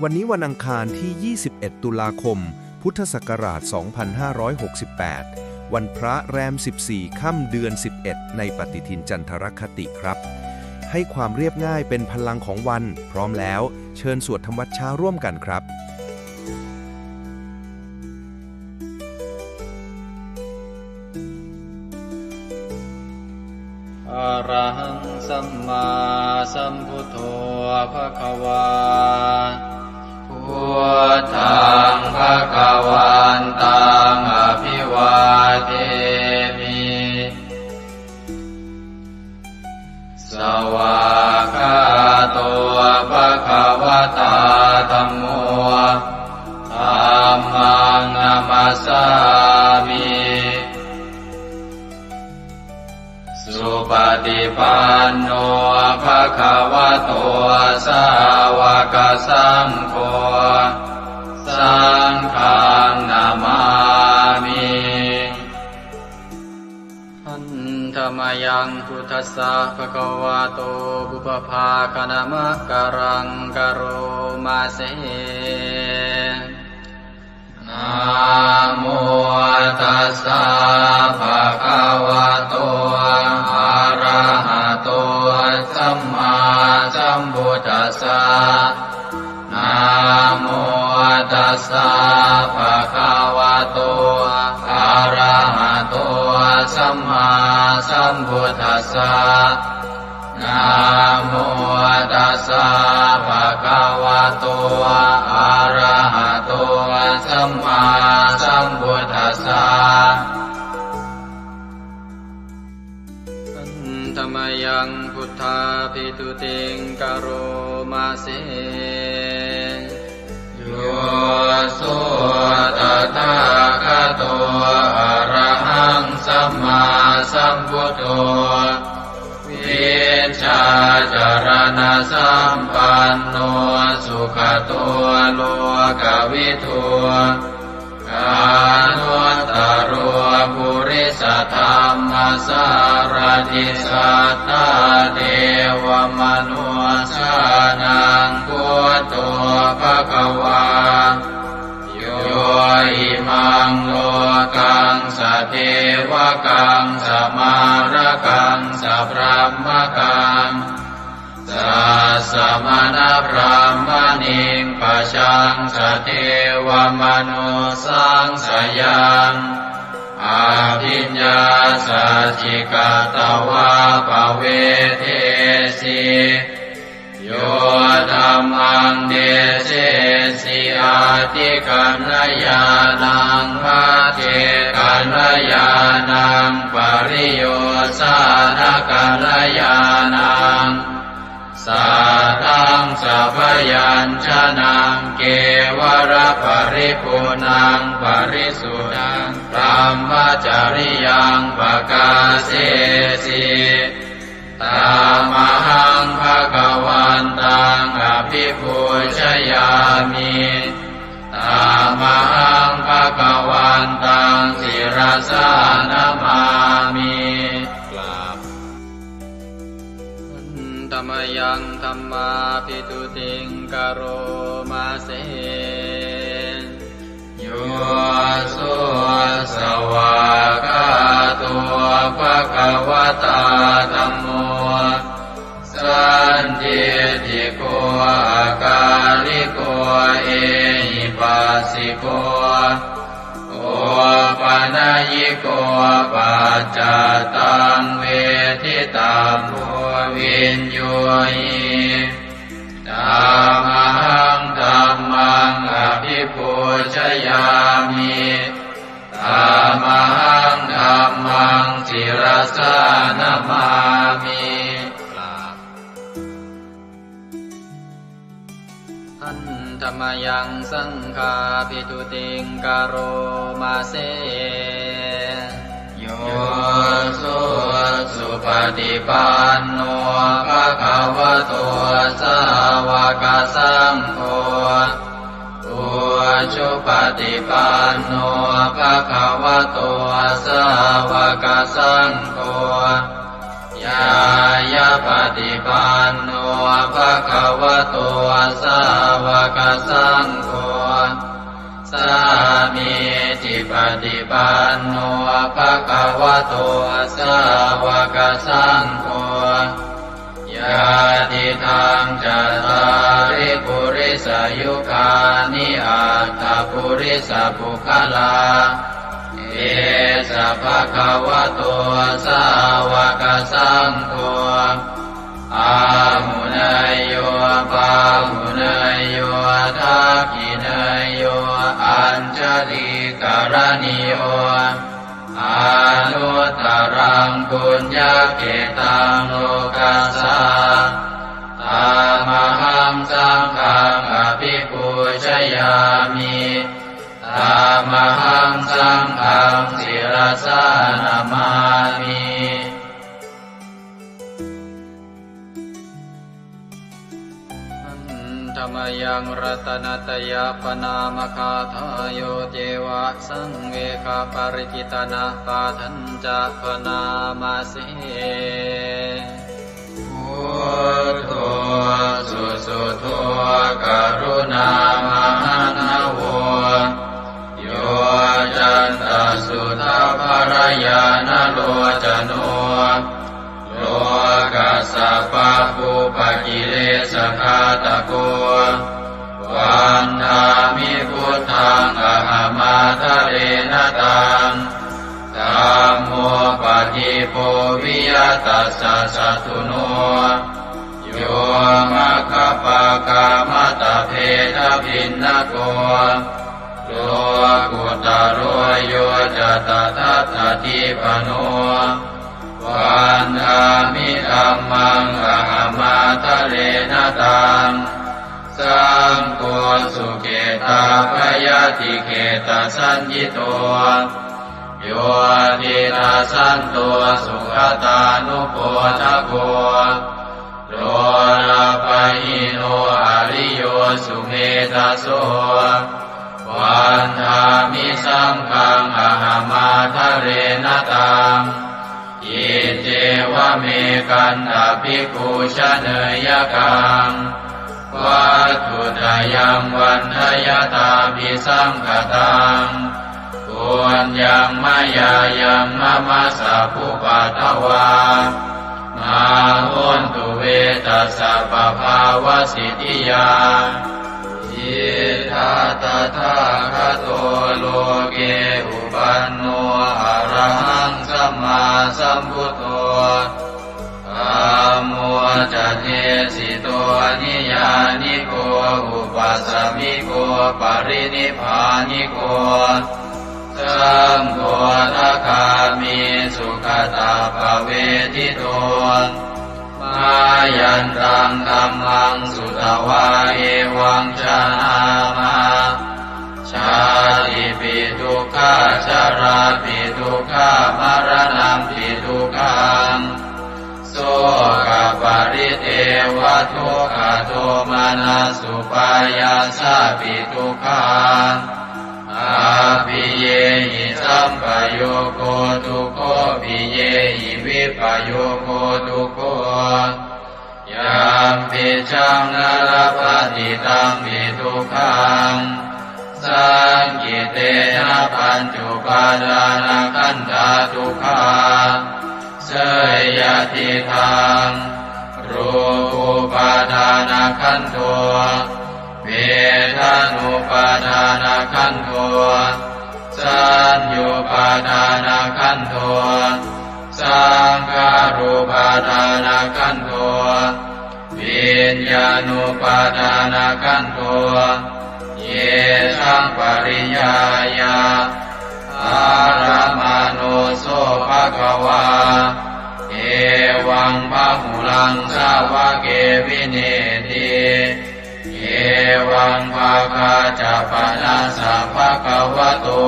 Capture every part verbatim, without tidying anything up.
วันนี้วันอังคารที่ ยี่สิบเอ็ด ตุลาคม พุทธศักราช สองพันห้าร้อยหกสิบแปด วันพระแรม สิบสี่ ค่ำเดือน สิบเอ็ด ในปฏิทินจันทรคติครับ ให้ความเรียบง่ายเป็นพลังของวัน พร้อมแล้ว เชิญสวดทำวัตรเช้าร่วมกันครับ Arahaṃ sammāsambuddho bhagavā. Buddhaṃ bhagavantaṃ abhivādemi. Svākkhāto bhagavatā dhammo. Dhammaṃ namassāmi. Supaṭipanno bhagavato sāvakasaṅgho. Saṅghaṃ namāmi. Handa mayaṃ buddhassa bhagavato pubbabhāganamakāraṃ karoma se. Namo tassa bhagavato arahato sammāsambuddhassa. Namo tassa bhagavato arahato sammāsambuddhassa. Namo tassa bhagavato arahato sammāsambuddhassa. Handa mayaṃ buddhābhistutiṃ karoma se. Yo so tathāgato arahaṃ sammāsambuddho, vijjācaraṇasampanno sugato lokavidū, anuttaro purisadammasārathi satthā devamanussānaṃ buddho bhagavā. Yo imaṃ lokaṃ sadevakaṃ samārakaṃ sabrahmakaṃ sassamaṇabrāhmaṇiṃ pajaṃ sadevamanussānaṃ sayaṃ abhiññāsacchikatvā pavedesi. Yo dhammaṃ desesi atthikaṇhāyānaṃ pacchekaṇhāyānaṃ pariyosānakaṇhāyānaṃ sātthaṃ sabyañjanaṃ kevalaparipuṇṇaṃ parisuddhaṃ brahmacariyaṃ pakāsesi. Tamahaṃ bhagavantaṃ abhipūjayāmi. Tamahaṃ bhagavantaṃ sirasā namāmi. กราบ Handa mayaṃ dhammābhistutiṃ karoma se. Yo so svākkhāto bhagavatā dhammo sandiṭṭhiko akāliko ehipassiko opanayiko paccattaṃ veditabbo viññūhi. Tamahaṃ dhammaṃ abhipūjayāmi. Tamahaṃ dhammaṃ sirasā namāmi. กราบ Handa mayaṃ saṅghābhistutiṃ karoma se. Yo so supaṭipanno bhagavato sāvakasaṅgho, ujupaṭipanno bhagavato sāvakasaṅgho, ñāyapaṭipanno bhagavato sāvakasaṅgho, sāmīcipaṭipanno bhagavato sāvakasaṅgho, yadidaṃ cattāri purisayugāni aṭṭha purisapuggalā, esa bhagavato sāvakasaṅgho, āhuneyyo pāhuneyyo dakkhiṇeyyo añjalikaraṇīyo, anuttaraṃ puññakkhettaṃ lokassā. Tamahaṃ saṅghaṃ abhipūjayāmi. Tamahaṃ saṅghaṃ sirasā namāmi. Handa mayaṃ ratanattayapaṇāmagāthāyo ceva saṃvegaparikitanapāṭhañca bhaṇāma se. Buddho susuddho karuṇāmahaṇṇavo, yoccantasuddhaparañāṇalocano, lokassa pāpūpakilesaghātako, vandāmi buddhaṃ ahaṃ ādarena taṃ. Dhammo paṭibo viya tassa satthuno, yo maggapākamatabbhedabhinnako, lokuttaro yo ca tadatthadīpano, vandāmi dhammaṃ ahaṃ ādarena taṃ. Saṅgho sukhetabayātikhetasaññito, yo tiṇṇassanto sugatānupodako, lolapahīno ariyo sumedhaso, vandāmi saṅghaṃ ahaṃ ādarena taṃ. Iccevamekantabhikkhū janeyyakaṃ, vatthuttayaṃ vandayattābhisaṅkhataṃ, puññaṃ mayā yaṃ mama sabbupaddavā, mā hontu ve tassa pabhāvasiddhiyā. Idha tathāgato loke uppanno arahaṃ sammāsambuddho, dhammo ca desito niyyāniko upasamiko parinibbāniko, saṅgho sakāmi sugatappavedito, mayantaṃ dhammaṃ sutvā evaṃ janāma, jātipi dukkhā jarāpi dukkhā maraṇampi dukkhaṃ, sokaparidevadukkhadomanassupāyāsāpi dukkhaṃ, appiyehi sampayogo dukkho piyehi vippayogo dukkho, yampicchaṃ na labhati tampi dukkhaṃ, saṅkhittena pañcupādānakkhandhā dukkhā. Seyyathīdaṃ, rūpupādānakkhandho, vedanupādānakkhandho, saññupādānakkhandho, saṅkhārupādānakkhandho, viññāṇupādānakkhandho, yesaṃ pariññāya dharamāno so bhagavā, evaṃ bahulaṃ sāvake vineeti, evaṃ bhāgā ca panassa bhagavato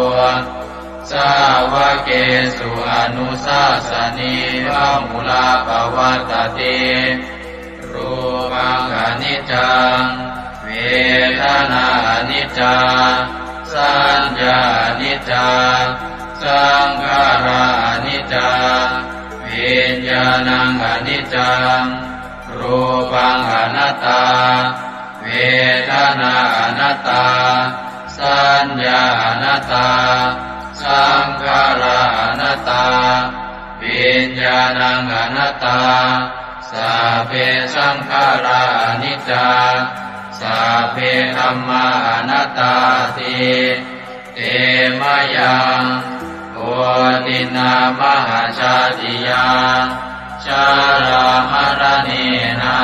sāvakesu anusāsanī bahulā pavattati. Rūpaṃ aniccaṃ, vedanā aniccā, saññā aniccā, Saṅkhārā aniccā, viññāṇaṃ aniccaṃ, rūpaṃ anattā, vedanā anattā, saññā anattā, saṅkhārā anattā, viññāṇaṃ anattā. Sabbe saṅkhārā aniccā, sabbe dhammā anattāti. Te mayaṃ otiṇṇā mahajātiyā, jarāmaraṇena,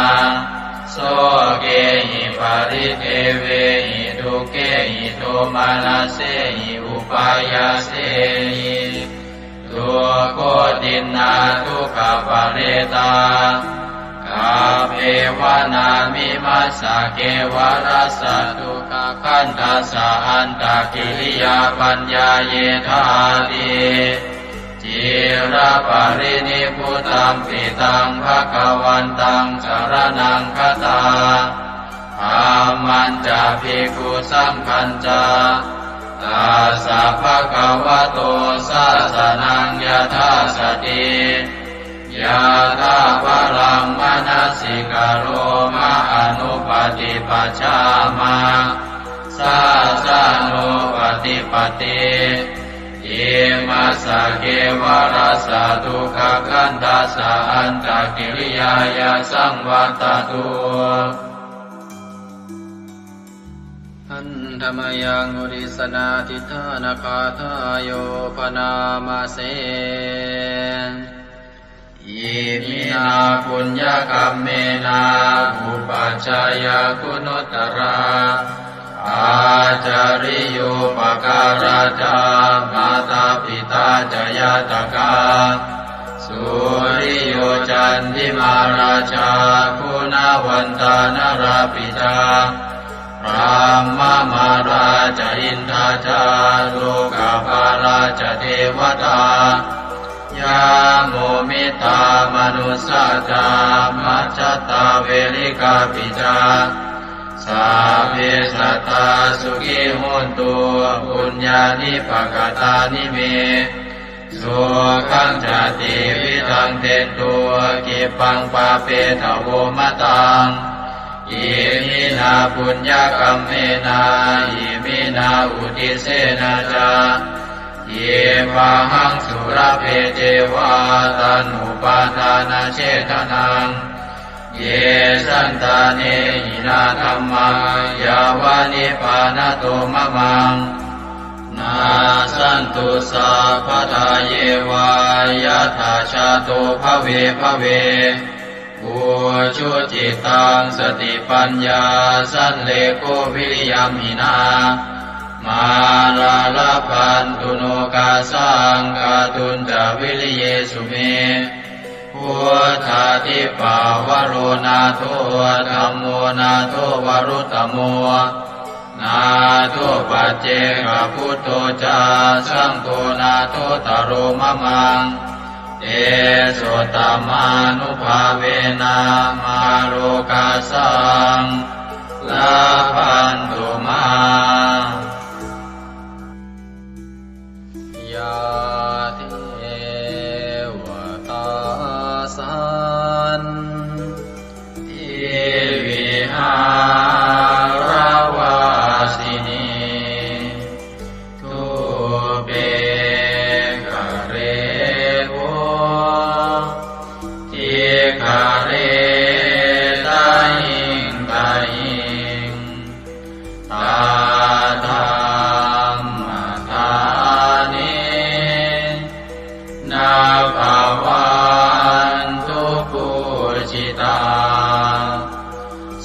sokehi paridevehi, dukkhehi domanassehi upāyāsehi. Dukkhotiṇṇā dukkhaparetā, kappeva nāmimassa kevalassa dukkhakhandhassa antakiriyā paññāyethāti. Ciraparinibbutampi taṃ bhagavantaṃ saraṇaṃ gatā, dhammañca bhikkhusaṅghañca, tassa bhagavato sāsanaṃ yathā sati, yathābalaṃ manasikaroma anuppaṭipajjhāma, sāsanūpaṭipatti. Imassa kevalassa dukkhakhandhassa antakiriyāya saṃvattatu. Handa mayaṃ uddissanādhiṭṭhānagāthāyo bhaṇāma se. Iminā puññakammena upajjhāyā guṇuttarā, ācariyūpakārā ca mātā pitā ca ñātakā, suriyo candimā rājā guṇavantā narāpi ca, brahmamārā ca indā ca lokapālā ca devatā, yamo mittā manussā ca majjhattā verikāpi ca, sabbe sattā sukhī hontu puññāni pakatāni me. Sukhañca tividhaṃ dentu khippaṃ pāpetha vo mataṃ. Iminā puññakammena iminā uddisena ca khippāhaṃ sulabhe ceva taṇhupādānachedanaṃ. Ye santāne hinā dhammā yāva nibbānato mamaṃ, nassantu sabbadā yeva yattha jāto bhave bhave. Ujucittaṃ satipaññā sallekho viriyamhinā, mārā labhantu nokāsaṃ kātuñca viriyesu me. Buddhādhipavaro nātho, dhammo nātho varuttamo, nātho paccekabuddho ca, saṅgho nāthottaro mamaṃ. Tesottamānubhāvena mārokāsaṃ labhantu mā. Yā devatā santi vihāravāsinī, thūpe ghare bodhighare tahiṃ tahiṃ, tā dhammadānena bhavantu pūjitā.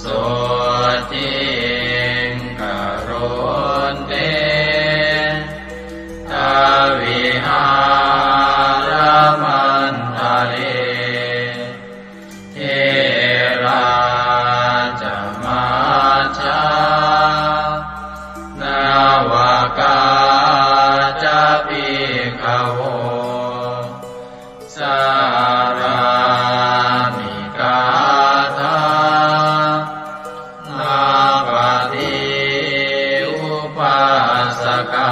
Sotthiṃ karontedha vihāramaṇḍale. Therā ca majjhā navakā ca bhikkhavo, sārāmikā dhammapaṭi upāsakā.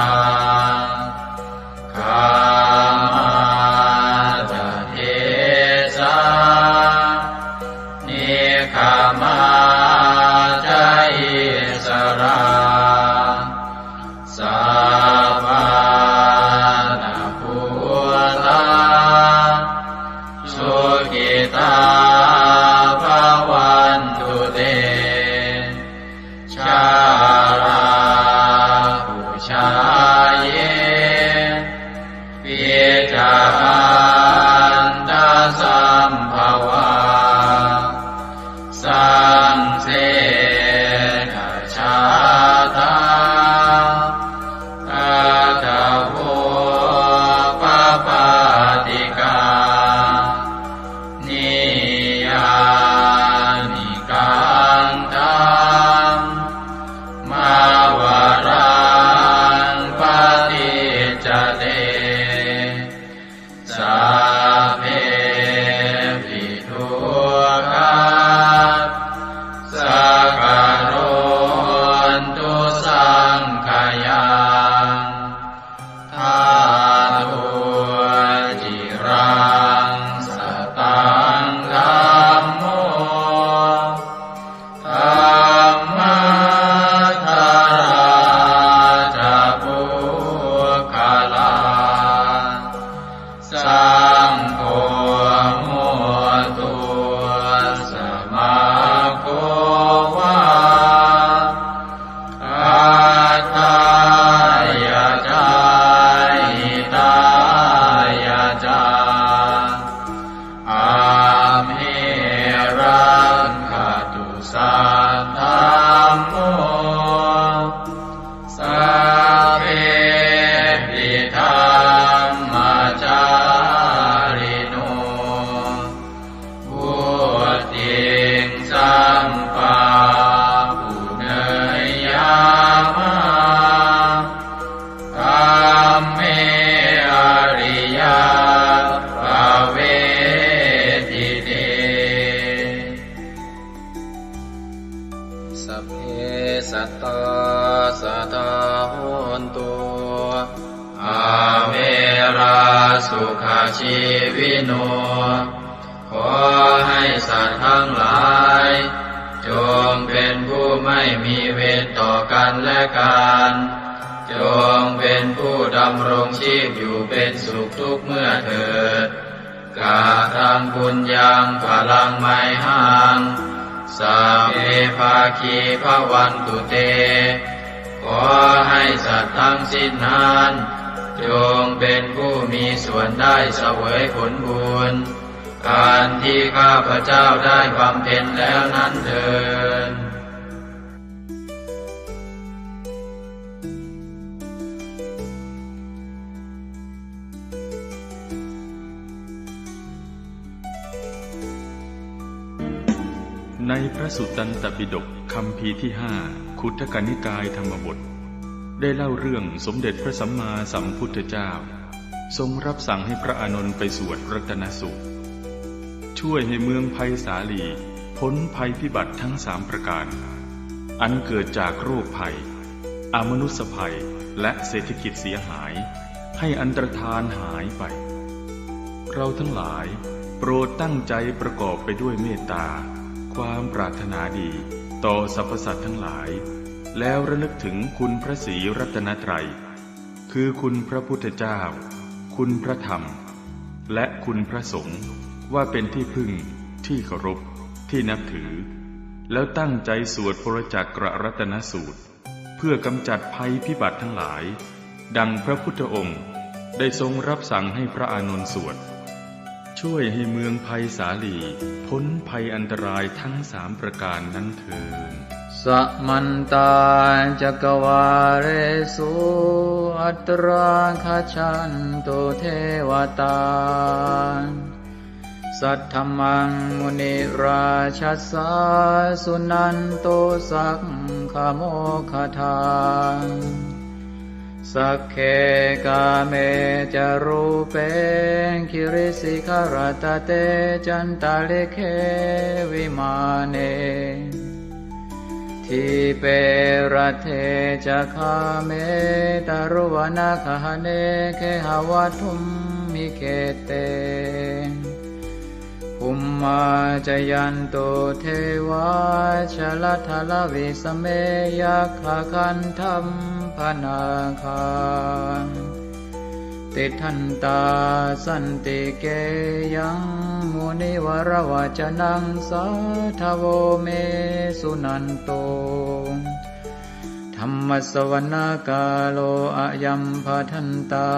Rā sukhajīvino ขอให้สัตว์ทั้งหลาย จงเป็นผู้ไม่มีเวรต่อกันและกัน จงเป็นผู้ดำรงชีพอยู่เป็นสุขทุกเมื่อเถิด Kataṃ puññaṃ phalaṃ mayhaṃ, sabbe bhāgī bhavantu te. ขอให้สัตว์ทั้งสิ้นนั้น จงเป็นผู้มีส่วนได้เสวยผลบุญ อันที่ข้าพเจ้าได้บำเพ็ญแล้วนั้นเทอญ ในพระสุตตันตปิฎกคัมภีร์ที่ห้า ขุททกนิกายธรรมบท ได้เล่าเรื่องสมเด็จพระสัมมาสัมพุทธเจ้า ทรงรับสั่งให้พระอานนท์ไปสวดรัตนสูตร ช่วยให้เมืองไพศาลีพ้นภัยพิบัติทั้งสามประการ อันเกิดจากโรคภัย อมนุสสภัย และเศรษฐกิจเสียหาย ให้อันตรธานหายไป เราทั้งหลายโปรดตั้งใจประกอบไปด้วยเมตตา ความปรารถนาดีต่อสรรพสัตว์ทั้งหลาย แล้วระลึกถึงคุณพระศรีรัตนตรัย คือคุณพระพุทธเจ้า คุณพระธรรม และคุณพระสงฆ์ ว่าเป็นที่พึ่ง ที่เคารพ ที่นับถือ แล้วตั้งใจสวดปรจักกรัตนสูตร เพื่อกำจัดภัยพิบัติทั้งหลาย ดังพระพุทธองค์ได้ทรงรับสั่งให้พระอานนท์สวด ช่วยให้เมืองไพศาลีพ้นภัยอันตรายทั้งสามประการนั้นเทอญ Samantā cakkavāḷesu atrāgacchantu devatā. Saddhammaṃ munirājassa suṇantu saggamokkhadaṃ. Sagge kāme ca rūpe girisikharataṭe cantalikkhe vimāne. Dīpe raṭṭhe ca gāme taruvanagahane gehavatthumhi khette. Bhummā cāyantu devā jalathalavisame yakkhagandhabbanāgā. Tiṭṭhantā santike yaṃ munivaravacanaṃ sādhavo me suṇantu. Dhammassavanakālo ayambhadantā.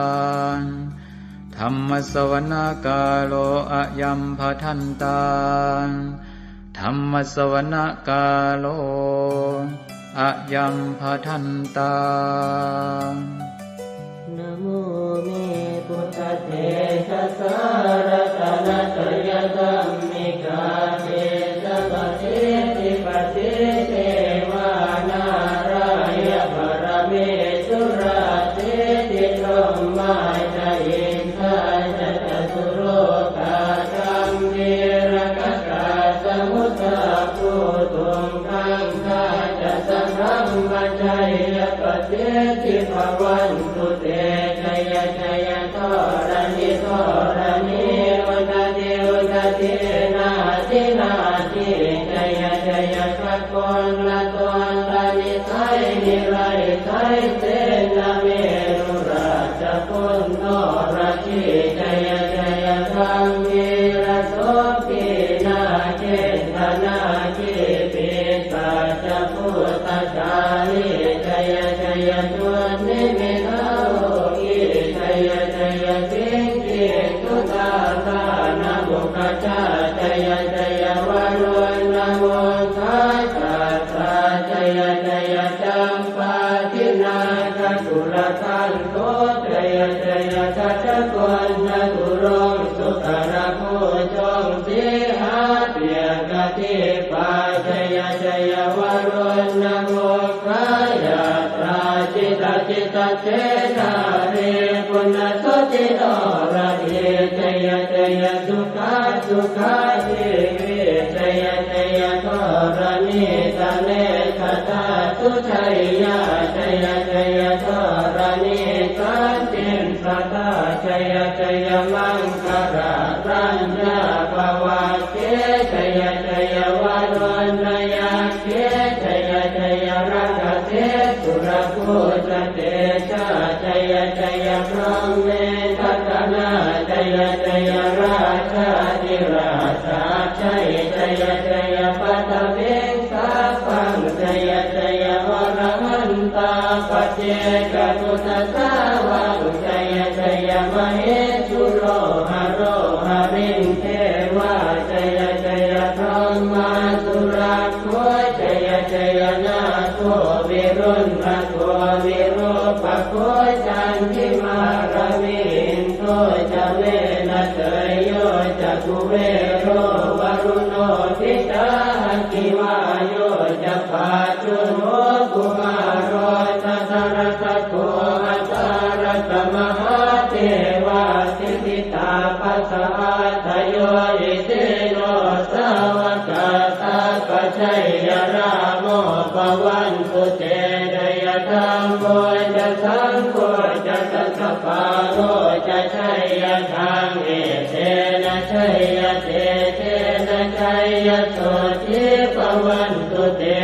Dhammassavanakālo ayambhadantā. Dhammassavanakālo ayambhadantā. Namo me buddhatejasā ratanattayadhammikā tejapasiddhi pasīdevā nārāyaparamesurā siddhibrahmā ca indā ca catulokā gambhīrakkhakā samuddā bhūtuṃ gaṅgā ca sabrahmajayapasiddhi bhavantu te. Jaya jaya dharaṇi dharaṇī udadhi udadhī nadi nadī. Jaya jaya gagonlatonlanisai niraisai senamerurājaguṇ noradī. Jaya jaya gambhīrasombhī nāgendanāgī pisācabhūtajālī. Jaya jaya dunnimittarogī. Jaya jaya siṅgī sudādānamukhajā. Jaya jaya varuṇṇamukhasātrā. Jaya jaya campādināgakulagantho. Jaya jaya gajagonnaturaṅga sukarabhujaṅga sīhabyagghadīpā. Jaya jaya varuṇṇamukhayātrā. Jita jita senārī puna suddhi noradī. Jaya jaya sukhā sukhā jīvī. Jaya jaya dharaṇītale sadā sujayyā. Jaya jaya dharaṇī santin sadā. Jaya maṅkarāraññā bhavagge jaya jaya varuṇṇayakkhe jaya jaya rakkhase surabhūjatejā jaya jaya brahmendagaṇā jaya jaya rājādhirājasājjai jaya jaya paṭhaviṃ sabbaṃ jaya jaya arahantā paccekabuddhasāvaṃ jaya jaya mahesuro haro harindevā jaya jaya brahmā surakkho jaya jaya nāgo viruḷhako virūpakkho candimā ravi indo ca venateyyo ca kuvero varuṇo pi ca aggi vāyo ca pājuṇho kumāro dhataraṭṭhako aṭṭhārasa mahādevā siddhitāpasaādayo isino sāvakā sabbā jaya rāmo bhavantu te jaya dhammo ca saṅgho ca dasapālo ca jaya dhamme etena jaya tejena jaya sotthī bhavantu te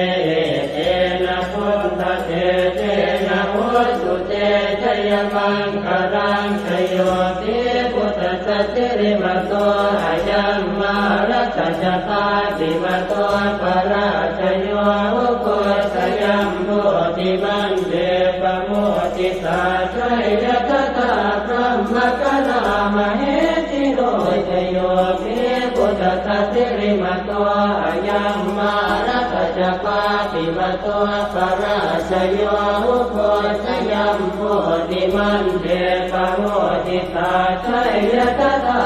etena buddhatejena hotu te jayamaṅgalaṃ jayo pi buddhassa sirīmato ayaṃ mārassa ca pāpimato parājayo ugghosayuṃ bodhimaṇḍe pamoditā jaya tadā brahmagaṇā mahesino jayo pi buddhassa sirīmato ayaṃ mārassa ca pāpimato parājayo ugghosayuṃ bodhimaṇḍe pamoditā jaya tadā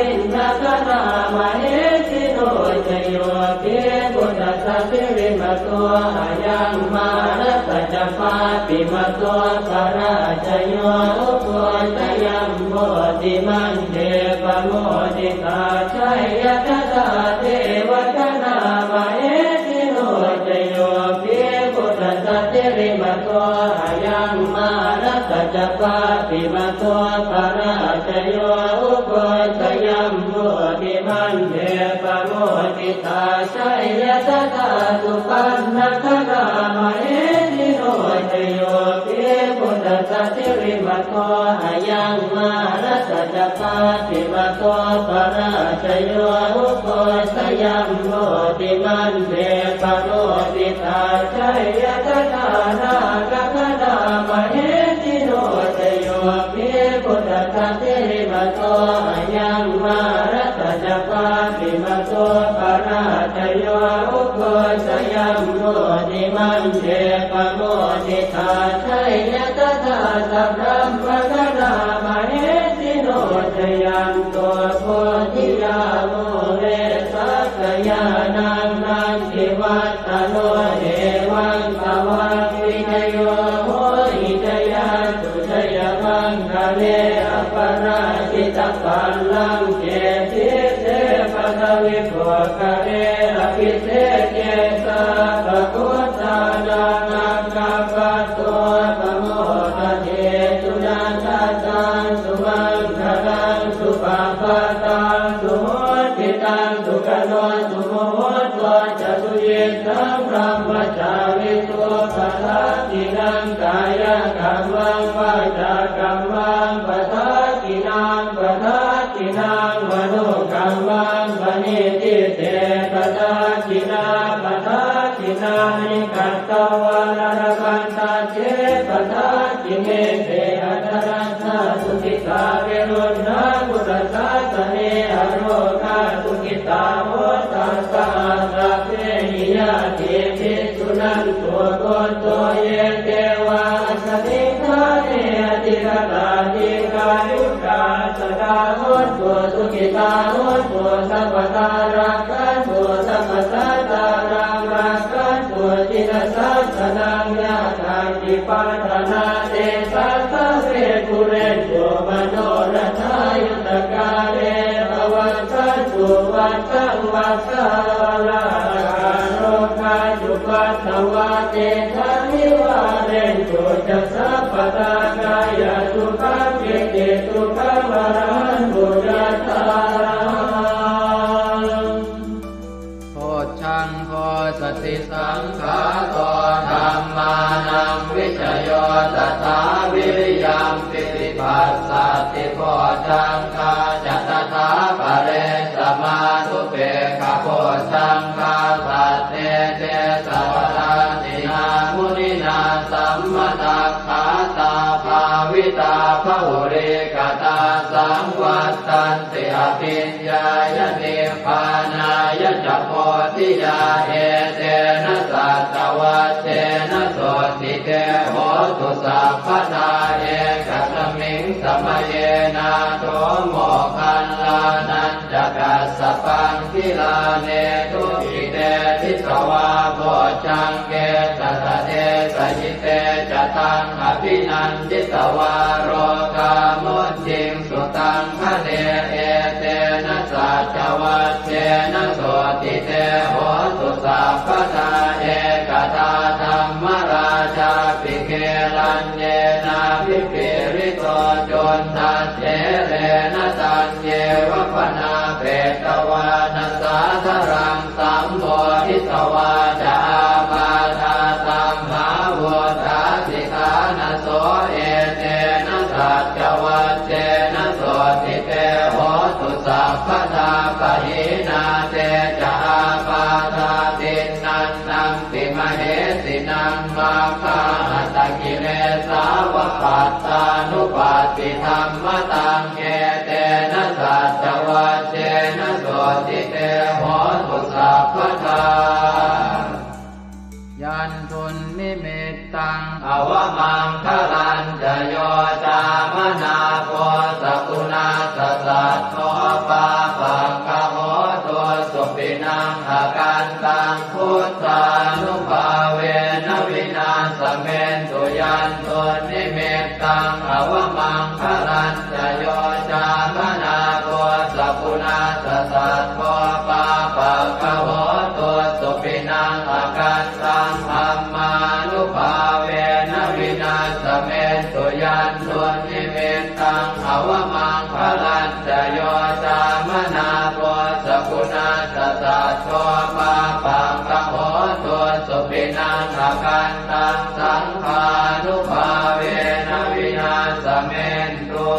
indagaṇā mahesino jayo pi buddhassa sirīmato ayaṃ mārassa ca pāpimato parājayo ugghosayuṃ bodhimaṇḍe pamoditā jaya tadā devagaṇā mahesino jayo pi buddhassa sirīmato ayaṃ mārassa ca pāpimato parājayo ugghosayuṃ bodhimaṇḍe pamoditā jaya tadā supaṇṇagaṇā mahesino jayo pi buddhassa sirīmato ayaṃ mārassa ca pāpimato parājayo ugghosayuṃ bodhimaṇḍe pamoditā jaya tadā nāgagaṇā mahesino jayo pi buddhassa sirīmato ayaṃ mārassa ca pāpimato parājayo ugghosayuṃ bodhimaṇḍe pamoditā jaya tadā sabrahmagaṇā mahesino jayanto bodhiyā mūle sakyānaṃ nandivaḍ ḍhano evaṃ tvaṃ vijayo hohi jayassu jayamaṅgale aparājitapallaṅke sīse paṭhavipokkhare abhiseke sabbabuddhānaṃ aggappatto pamodati. Sunakkhattaṃ sumaṅgalaṃ supabhātaṃ suhuṭṭhitaṃ sukhaṇo sumuhutto ca suyiṭṭhaṃ brahmacārisu padakkhiṇaṃ kāyakammaṃ vācākammaṃ padakkhiṇaṃ padakkhiṇaṃ manokammaṃ paṇidhī te padakkhiṇā padakkhiṇāni katvāna labhantatthe padakkhiṇe. Te atthaladdhā sukhitā viruḷhā buddhasāsane arogā sukhitā hotha saha sabbehi ñātibhi. Suṇantu bhonto ye devā asmiṃ ṭhāne adhigatā dīghāyukā sadā hontu sukhitā hontu sabbadā rakkhantu sabbasattānaṃ rakkhantu jinasāsanaṃ. Yā kāci patthanā tesaṃ sabbe pūrentu manorathā yuttakāle pavassantu vassaṃ vassāvalāhakā. Rogā cupaddavā tesaṃ nivārentu ca sabbadā. Kāyasukhaṃ cittisukhaṃ arahantu Bojjhaṅgo satisaṅkhāto dhammānaṃ vicayo tathā viriyampīti passaddhi bojjhaṅgā ca tathāpare samādhupekkhabojjhaṅgā sattete sabbadassinā muninā sammadakkhātā bhāvitā bahulīkatā saṃvattanti abhiññāya nibbānāya ca bodhiyā etena saccavajjena sotthi te hotu sabbadā. Ekasmiṃ samaye nātho moggallānañca kassapaṃ gilāne dukkhite disvā bojjhaṅge satta desayi te ca taṃ abhinanditvā rogā mucciṃsu taṃ khaṇe etena saccavajjena sotthi te hotu sabbadā. Ekadā dhammarājāpi gelaññenābhipīḷito cundattherena taññeva bhaṇāpetvāna sādaraṃ sammoditvā ca ābādhā tamhā vuṭṭhāsi ṭhānaso etena saccavajjena sotthi te hotu sabbadā. Pahīnā te ca ābādhā tiṇṇannampi mahesinaṃ maggāhatakilesāva pattānuppattidhammataṃ etena saccavajjena sotthi te hotu sabbadā. Yandunnimittaṃ avamaṅgalañca yo cāmanāpo sakuṇassa saddo pāpaggaho dussupinaṃ akantaṃ buddhānubhāvena vināsamentu. Yandunnimittaṃ avamaṅgalañca yo cāmanāpo sakuṇassa saddo pāpaggaho dussupinaṃ akantaṃ dhammānubhāvena vināsamentu. Yandunnimittaṃ avamaṅgalañca yo cāmanāpo sakuṇassa saddo pāpaggaho dussupinaṃ akantaṃ saṅghānubhāvena vināsamentu.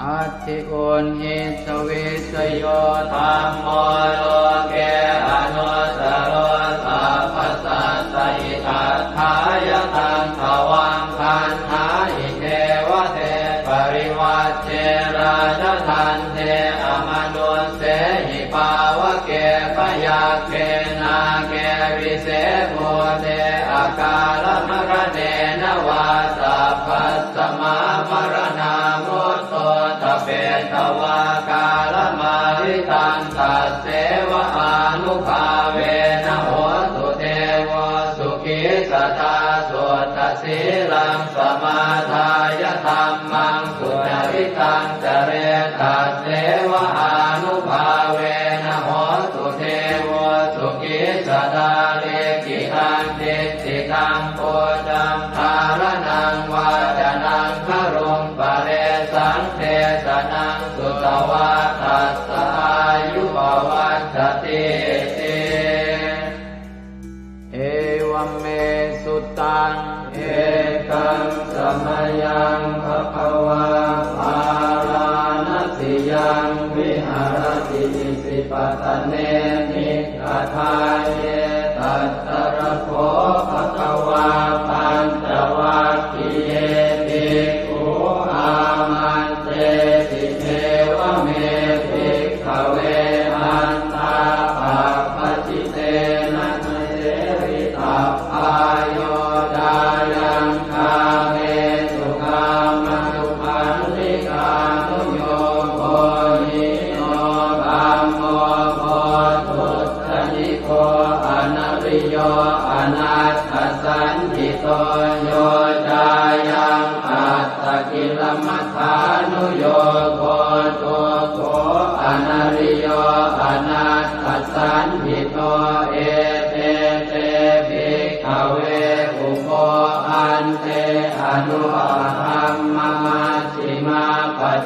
Atthi uṇhissa vijayo dhammo loke anuttaro sabbasattahitatthāya taṃ tvaṃ vandāhi devate. Parivajje rājadaṇḍe amanussehi pāvake byagghe nāge vise bhūte akālamaraṇena vā sabbasmā maraṇā mutto ṭhapetvā kālamāritaṃ tasseva ānubhāvena hotu devo sukhī sadā. Suddhasīlaṃ samādāya dhammaṃ sucaritaṃ care tasseva ānubhāvena hotu devo sukhī sadā. Likkhitaṃ cintitaṃ pūjaṃ dhāraṇaṃ vācanaṃ garuṃ paresaṃ desanaṃ sutvā tassa āyu pavaḍḍhatīti. Evaṃ me sutaṃ. Ekaṃ samayaṃ bhagavā bārāṇasiyaṃ viharati isipatane migadāye. Tatra kho bhagavā pañcavaggiye bhikkhū āmantesi: Evaṃ me bhikkhave antā pabbajitena na sevitabbā. Yo cāyaṃ kāmesu kāmasukhallikānuyogo hīno gammo pothujjaniko anariyo anatthasañhito. Yo cāyaṃ attakilamathānuyogo dukkho anariyo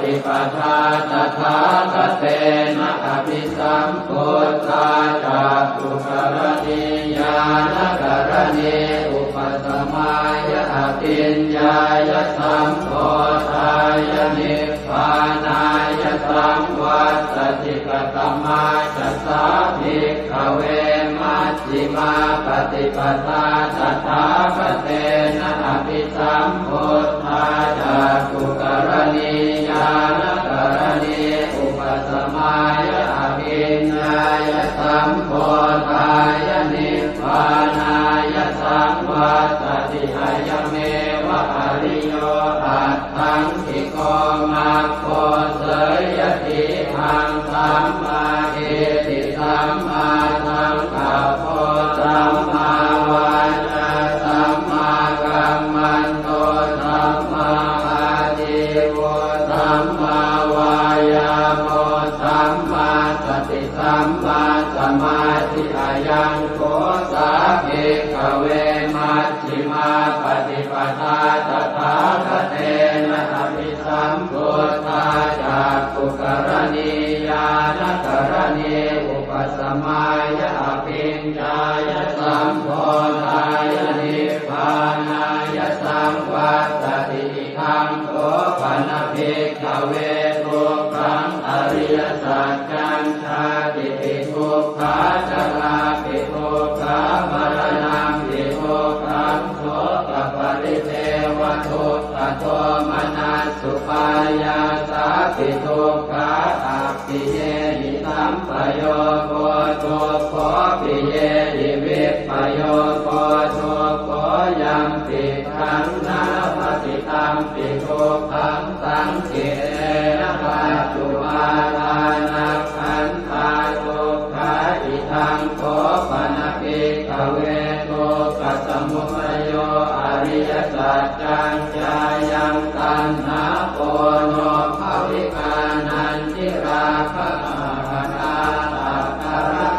paṭipadā tathāgatena abhisambuddhā cakkhukaraṇī ñāṇakaraṇī upasamāya abhiññāya sambodhāya nibbānāya saṃvattati. Katamā ca sā bhikkhave maj jhimā paṭipadā tathāgatena abhisambuddhā cakkhukaraṇī ñāṇakaraṇī upasamāya abhiññāya sambodhāya nibbānāya saṃvattati. Ayameva ariyo aṭṭhaṅgiko maggo. Seyyathīdaṃ: sammādiṭṭhi sammāsaṅkappo sammāvācā sammākammanto sammāājīvo sammāvāyāmo sammāsati sammāsamādhi. Ayaṃ kho sā bhikkhave majjhimā paṭipadā tathāgatena abhi sambuddhā cakkhukaraṇī ñāṇakaraṇī upasamāya abhiññāya sambodhāya nibbānāya saṃvattati. Idaṃ kho pana bhikkhave dukkhaṃ ariyasaccaṃ: jātipi dukkhā jarāpi dukkhā maraṇampi dukkhaṃ sokaparidevadukkhadomanassupāyāsāpi dukkhā appiyehi sampayogo dukkho piyehi vippayogo dukkho yampicchaṃ na labhati tampi dukkhaṃ saṅkhittena pañcupādānakkhandhā dukkhā. Idaṃ kho pana bhikkhave dukkhasamudayo ariyasaccaṃ: jāyaṃ taṇhā ponobbhavikā nandirāgasahagatā tatra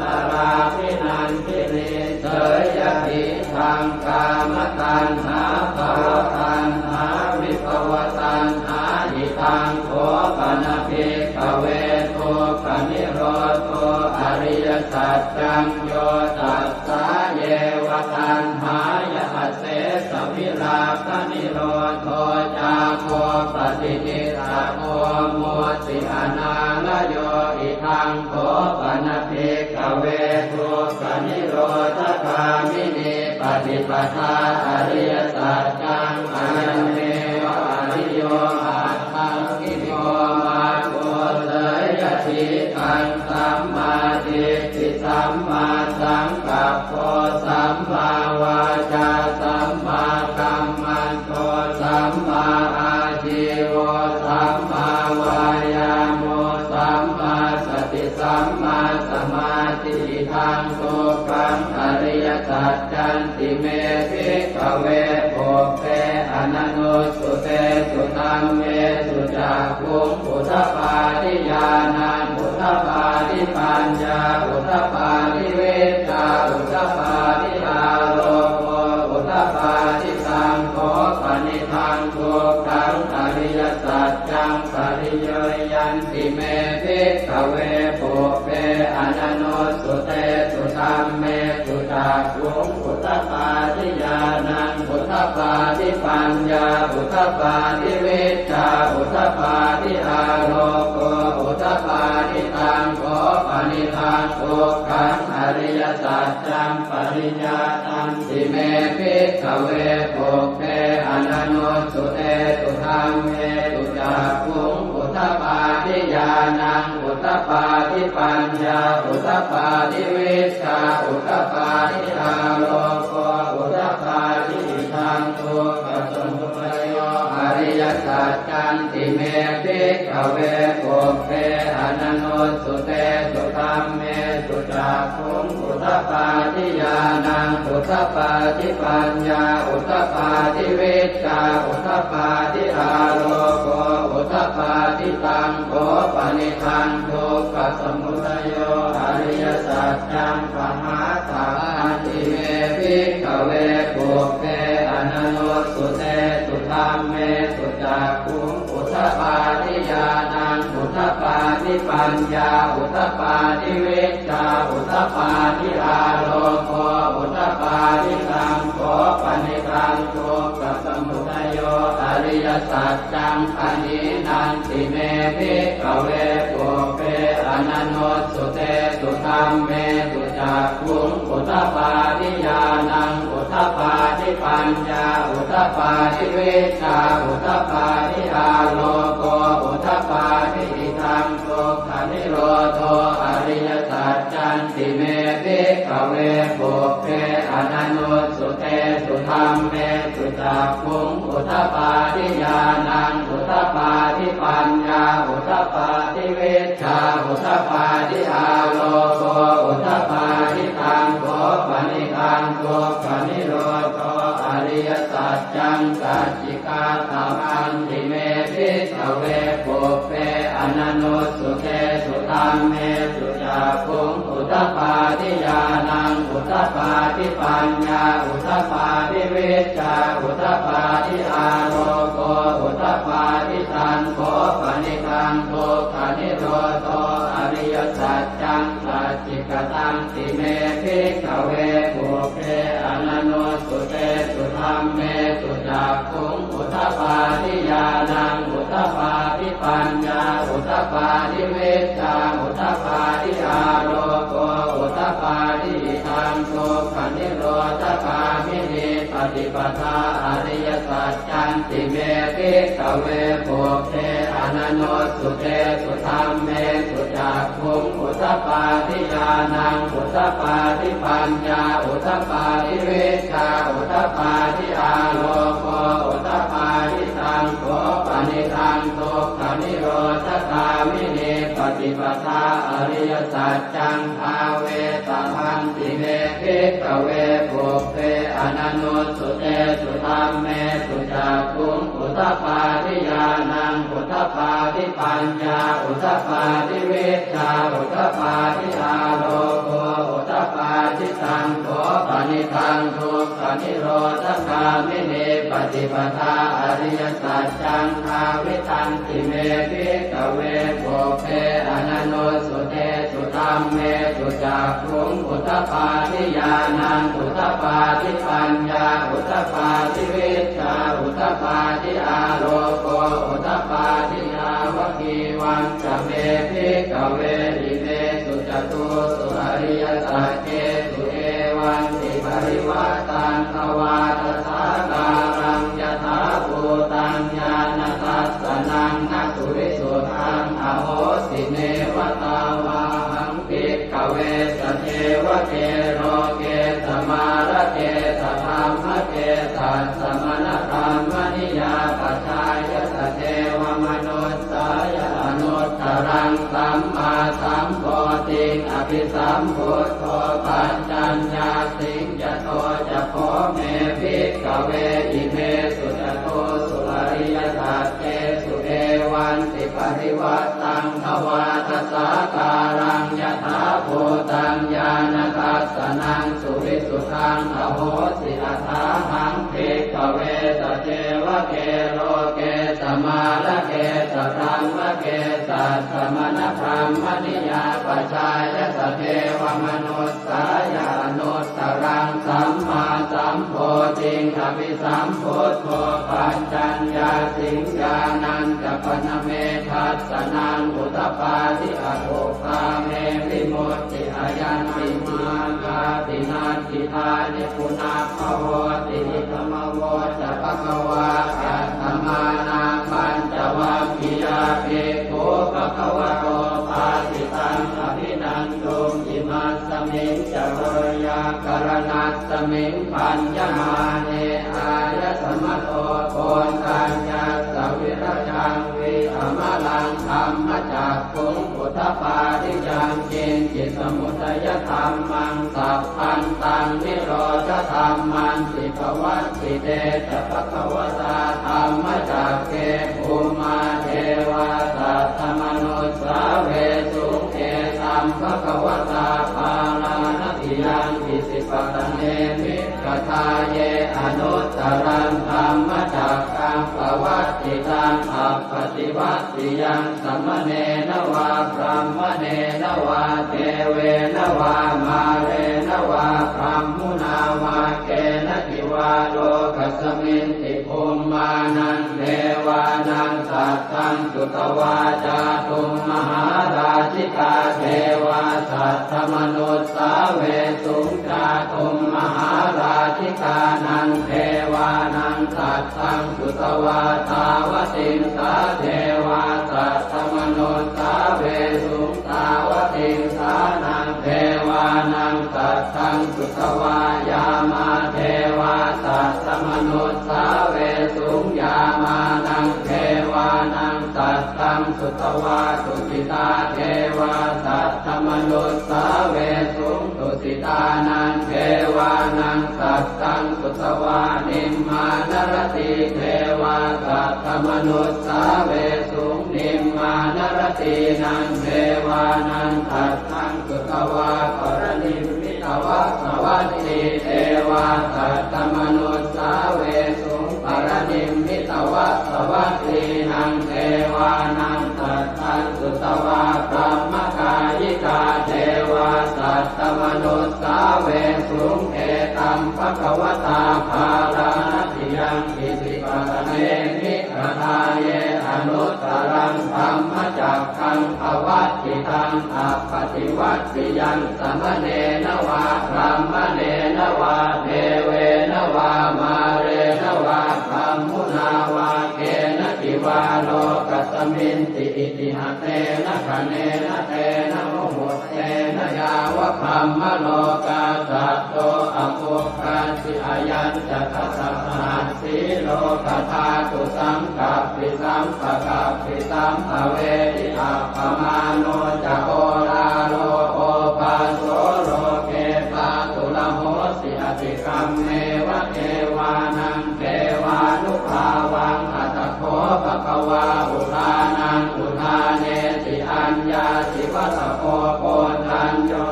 tatrābhinandinī. Seyyathīdaṃ: kāmataṇhā bhavataṇhā vibhavataṇhā. Idaṃ kho pana bhikkhave dukkhanirodho ariyasaccaṃ: yo tassāyeva taṇhāya asesavirāganirodho cāgo paṭinissaggo mutti anālayo. Idaṃ kho pana bhikkhave dukkhanirodhagāminī paṭipadā ariyasaccaṃ: ayameva ariyo aṭṭhaṅgiko maggo. Seyyathīdaṃ: sammādiṭṭhi sammāsaṅkappo sammāvācā sammākammanto sammāājīvo sammāvāyāmo sammāsati sammāsamādhi. Idaṃ dukkhaṃ ariyasaccanti me bhikkhave pubbe ananussutesu dhammesu cakkhuṃ udapādi ñāṇaṃ udapādi paññā udapādi vijjā udapādi āloko udapādi. Taṃ kho panidaṃ dukkhaṃ ariyasaccaṃ pariññeyyanti me bhikkhave pubbe ananussutesu dhammesu cakkhuṃ udapādi ñāṇaṃ udapādi paññā udapādi vijjā udapādi āloko udapādi. Taṃ kho panidaṃ dukkhaṃ ariyasaccaṃ pariññātanti me bhikkhave pubbe ananussutesu dhammesu cakkhuṃ udapādi ñāṇaṃ udapādi paññā udapādi vijjā udapādi āloko udapādi. Idaṃ dukkhasamudayo ariyasaccanti me bhikkhave pubbe ananussutesu dhammesu cakkhuṃ udapādi ñāṇaṃ udapādi paññā udapādi vijjā udapādi āloko udapādi. Taṃ kho panidaṃ dukkhasamudayo ariyasaccaṃ pahātabbanti me bhikkhave pubbe ananussutesu dhammesu cakkhuṃ udapādi ñāṇaṃ udapādi paññā udapādi vijjā udapādi āloko udapādi. Taṃ kho panidaṃ dukkhasamudayo ariyasaccaṃ pahīnanti me bhikkhave pubbe ananussutesu dhammesu cakkhuṃ udapādi ñāṇaṃ udapādi paññā udapādi vijjā udapādi āloko udapādi. Idaṃ dukkhanirodho ariyasaccanti me bhikkhave pubbe ananussutesu dhammesu cakkhuṃ udapādi ñāṇaṃ udapādi paññā udapādi vijjā udapādi āloko udapādi. Taṃ kho panidaṃ dukkhanirodho ariyasaccaṃ sacchikātamanti me bhikkhave pubbe ananussutesu dhammesu cakkhuṃ udapādi ñāṇaṃ udapādi paññā udapādi vijjā udapādi āloko udapādi. Taṃ kho panidaṃ dukkhanirodho ariyasaccaṃ sacchikatanti me bhikkhave pubbe ananussutesu dhammesu cakkhuṃ udapādi ñāṇaṃ udapādi paññā udapādi vijjā udapādi āloko udapādi. Idaṃ dukkhanirodhagāminī paṭipadā ariyasaccanti me bhikkhave pubbe ananussutesu dhammesu cakkhuṃ udapādi ñāṇaṃ udapādi paññā udapādi vijjā udapādi āloko udapādi. Taṃ kho panidaṃ dukkhanirodhagāminī paṭipadā ariyasaccaṃ bhāvetabbanti me bhikkhave pubbe ananussutesu dhammesu cakkhuṃ udapādi ñāṇaṃ udapādi paññā udapādi vijjā udapādi āloko udapādi. Taṃ kho panidaṃ dukkhanirodhagāminī paṭipadā ariyasaccaṃ bhāvitanti me bhikkhave pubbe ananussutesu dhammesu cakkhuṃ udapādi ñāṇaṃ udapādi paññā udapādi vijjā udapādi āloko udapādi. Yāvakīvañca me bhikkhave imesu catūsu ariyasaccesu evantiparivaṭṭaṃ dvādasākāraṃ yathābhūtaṃ ñāṇadassanaṃ na suvisuddhaṃ ahosi. Neva tāvāhaṃ bhikkhave sadevake loke samārake sadhammake sassamaṇabrāhmaṇiyā pajāya sadevamanussāya anuttaraṃ sammāsambodhiṃ abhisambuddho paccaññāsiṃ. Yato ca kho me bhikkhave imesu catūsu ariyasaccesu evantiparivaṭṭaṃ dvādasākāraṃ yathābhūtaṃ ñāṇadassanaṃ suvisuddhaṃ ahosi. Athāhaṃ bhikkhave sadevake loke samārake sadhammake sassamaṇabrāhmaṇiyā pajāya sadevamanussāya anuttaraṃ sammāsambodhiṃ abhisambuddho paccaññāsiṃ. Ñāṇañca pana me dassanaṃ udapādi akuppā me vimutti ayaṃ nibbānāti natthi dāni punabbhavoti. Idamavoca bhagavā. Attamanā pañcavaggiyā bhikkhū bhagavato bhāsitaṃ abhinanduṃ. Imasmiñca veyyākaraṇasmiṃ bhaññamāne āyasmato Koṇḍaññassa virajaṃ vītamalaṃ dhammacakkhuṃ udapādi yaṅkiñci samudayadhammaṃ sabbantaṃ nirodhadhammanti. Pavattite ca bhagavatā dhammacakke bhummā devā saddamanussāvesuṃ: Etaṃ bhagavatā Bārāṇasiyaṃ Isipatane Migadāye anuttaraṃ dhammacakkaṃ pavattitaṃ taṃ appaṭivattiyaṃ samaṇena vā brāhmaṇena vā devena vā mārena vā brahmunā vā kenaci vā lokasminti bhummānaṃ devānaṃ saddaṃ sutvā cātummahārājikā devā saddamanussāvesuṃ. Cātummahārājikānaṃ devānaṃ saddaṃ sutvā tāvatiṃsā devā saddamanussāvesuṃ. Tāvatiṃsānaṃ devānaṃ saddaṃ sutvā yāmā devā saddamanussāvesuṃ. Yāmānaṃ devānaṃ saddaṃ sutvā tusitā devā saddamanussāvesuṃ. Tusitānaṃ devānaṃ saddaṃ sutvā nimmānaratī devā saddamanussāvesuṃ. Nimmānaratīnaṃ devānaṃ saddaṃ sutvā paranimmitavasavatī devā saddamanussāvesuṃ. Paranimmitavasavattīnaṃ devānaṃ saddaṃ sutvā brahmakāyikā devā saddamanussāvesuṃ. Etaṃ bhagavatā bārāṇasiyaṃ isipatane migadāye anuttaraṃ dhammacakkaṃ pavattitaṃ appaṭivattiyaṃ samaṇena vā brāhmaṇena vā devena vā mārena vā brahmunā vā kenaci vā lokasminti. Itiha tena khaṇena tena muhuttena yāva brahmalokā saddo abbhuggacchi. Ayañca dasasahassī lokadhātu saṅkappi sampakappi sampavedhi. Appamāṇo ca oḷāro obhāso loke pāturahosi atikammeva devānaṃ devānubhāvaṃ. Atha kho bhagavā udānaṃ udānesi: Aññāsi vata bho Koṇḍañño,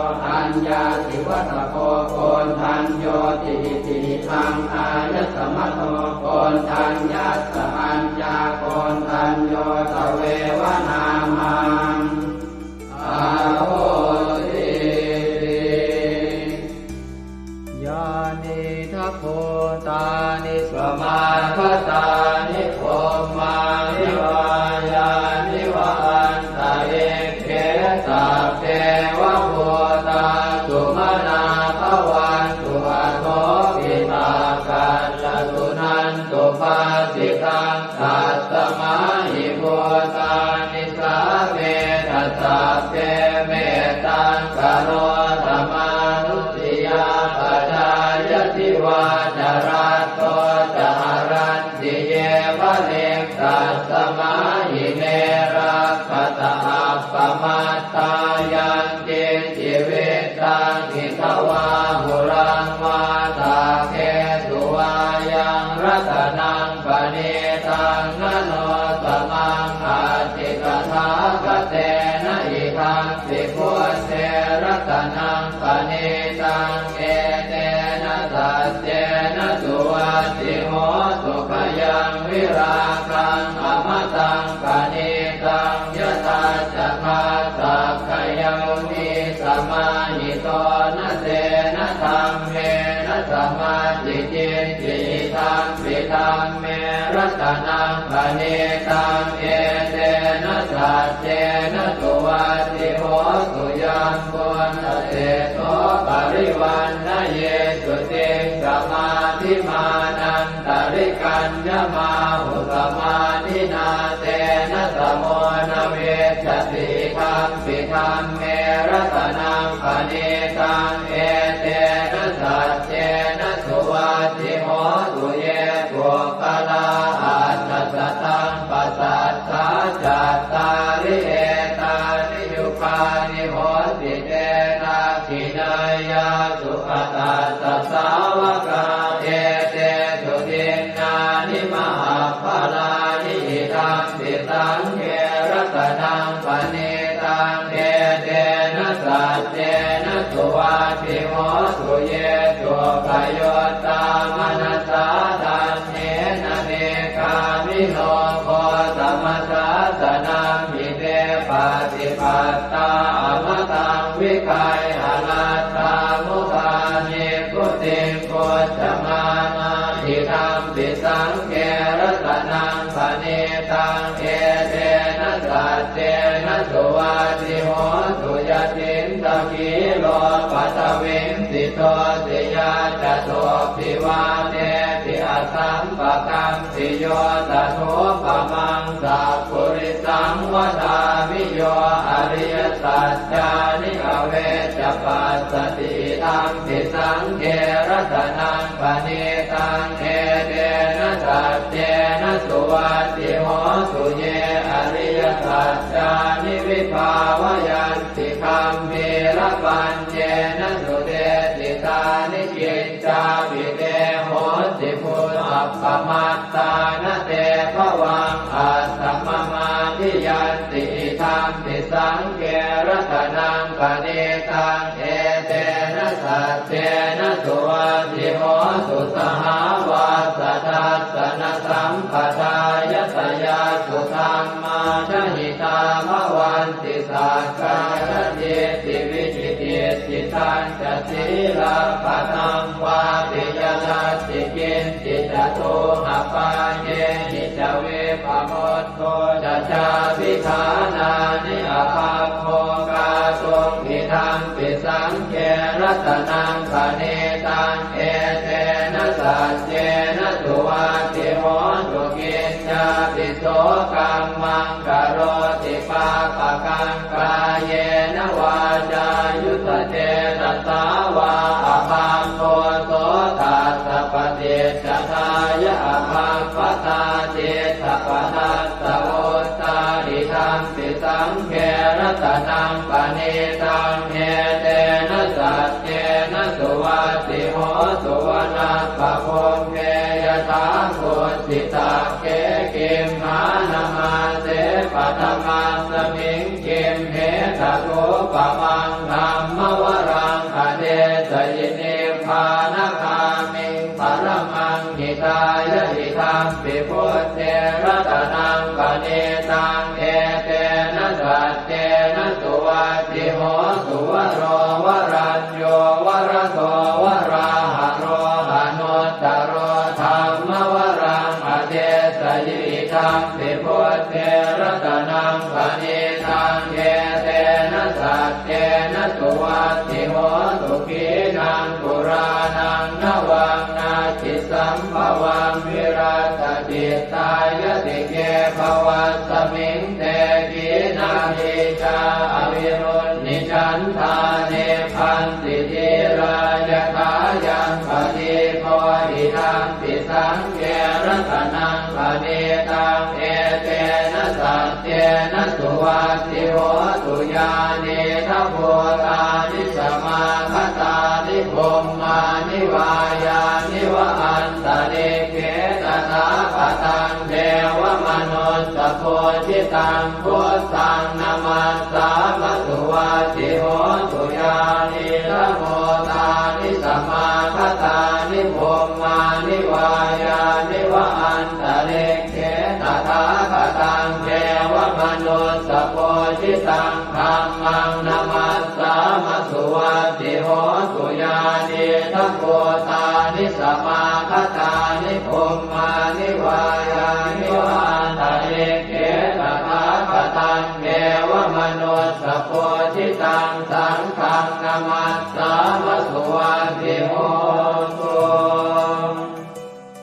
aññāsi vata bho Koṇḍaññoti. Itihidaṃ āyasmato Koṇḍaññassa aññākoṇḍañño tveva nāmaṃ ahosīti. Yānīdha bhūtāni samāgatāni bhummāni vā yāni va antalikkhe sabbeva bhūtā sumanā bhavantu athopi sakkacca suṇantu bhāsitaṃ. Tasmā hi bhūtā nisāmetha sabbe mettaṃ karotha mānusiyā pajāya divā ca ratto ca haranti ye baliṃ. Tasmā hi ne rakkhatha appamattā yaṃ kiñci vittaṃ idha vā huraṃ vā saggesu vā yaṃ ratanaṃ paṇītaṃ na no samaṃ atthi tathāgatena. Idampi buddhe ratanaṃ paṇītaṃ etena saccena suvatthi hotu. Khayaṃ virāgaṃ amataṃ paṇītaṃ yadajjhagā sakyamunī samāhito na tena dhammena samatthi kiñci idampi dhamme ratanaṃ paṇītaṃ etena saccena suvatthi hotu. Yambuddhaseṭṭho parivaṇṇayī suciṃ samādhimānan tarikaññamāhu samādhinā tena samo na vijjati idampi dhamme ratanaṃ paṇītaṃ etena saccena suvatthi hotu. Ye puggalā aṭṭha sataṃ pasaṭṭhā cattāri etāni yugāni honti te dakkhiṇeyyā sugatassa sāvakā etesu dinnāni mahapphalāni idampi saṅghe ratanaṃ paṇītaṃ etena saccena suvatthi hotu. Ye suppayuttā manasā daḷhena nikkāmino Amataṃ vigayha laddhā mudhā nibbutiṃ bhuñjamānā idampi saṅghe ratanaṃ paṇītaṃ etena saccena suvatthi hotu. Yacittakhīlo paṭhaviṃ sito siyā catubbhi vātebhi asampakampiyo tathūpamaṃ sappurisaṃ vadāmi yo ariyasaccāni avecca passati idampi saṅghe ratanaṃ paṇītaṃ etena saccena suvatthi hotu. Ye ariyasaccāni vibhāvayanti gambhīrapaññena sudesitāni kiccāpi te honti bhusappamattā na te bhavaṃ attamamadhiyanti idampi saṅghe ratanaṃ paṇītaṃ etena saccena suvatthi hotu. Sahāvassa dassanasambhadāya tayassu dhammā jahitā bhavanti sakkāyadiṭṭhi vicikicchitañca sīlabbataṃ vāpi yadatthi kiñci catūhapāyehi ca vippamutto ca cābhiṭhānāni abhabbo kātuṃ idampi saṅghe ratanaṃ paṇītaṃ etena saccena suvatthi hotu. Kiñcāpi so kammaṃ karoti pāpakaṃ kāyena vācāyuda cetasā vā abhabbo so tassa paṭicchadāya abhabbatā diṭṭhapadassa vuttā idampi saṅghe ratanaṃ paṇītaṃ etena saccena suvatthi hotu. Vanappagumbe yathā kussitakkhē gimhānamāse paṭhamasmiṃ gimhe tathūpamaṃ dhammavaraṃ adesayi nibbānagāmiṃ paramaṃ hitāya idampi buddhe ratanaṃ paṇītaṃ etena saccena suvatthi hotu. Varo varañño varado varāharo anuttaro dhammavaraṃ adesayi idampi buddhe ratanaṃ paṇītaṃ etena saccena suvatthi hotu. Khīṇaṃ purāṇaṃ navaṃ natthi sambhavaṃ virattacittāyatike bhavasmiṃ te khīṇabījā avirūḷhichandā nibbanti dhīrā yathāyaṃ padīpo idampi saṅghe ratanaṃ paṇītaṃ etena saccena suvatthi hotu. Yānīdha bhūtāni samāgatāni bhummāni vā yāni va antalikkhe tathāgataṃ devamanussapūjitaṃ buddhaṃ namassāma suvatthi hotu. Yānīdha bhūtāni samāgatāni bhummāni vā yāni va antalikkhe tathāgataṃ devamanussapūjitaṃ dhammaṃ namassāma suvatthi hotu. Yānīdha bhūtāni samāgatāni bhummāni vā yāni va antalikkhe tathāgataṃ devamanussapūjitaṃ saṅghaṃ namassāma suvatthi hotu.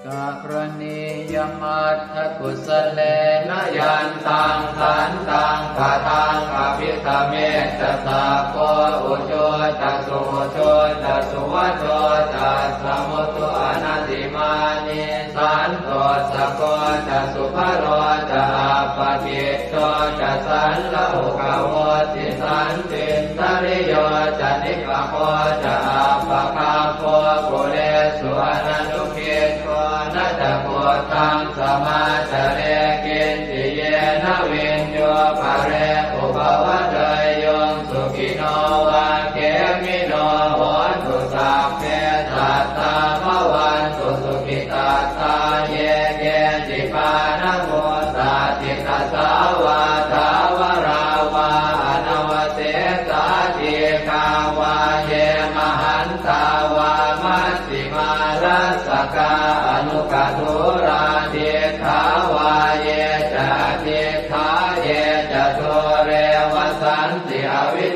Karaṇīyamatthakusalena yantaṃ santaṃ padaṃ abhisamecca sakko ujū ca suhujū ca suvaco cassa mudu anatimānī santussako ca subharo ca appakicco ca sallahukavutti santindriyo ca nipako ca appagabbho kulesu ananu giddho na ca khuddaṃ samācare kiñci yena viññū pare upavadeyyuṃ. Sukhino vā khemino hontu sabbe sattā bhavantu sukhitattā. Ye keci pāṇabhūtatthi tasā vā thāvarā vā anava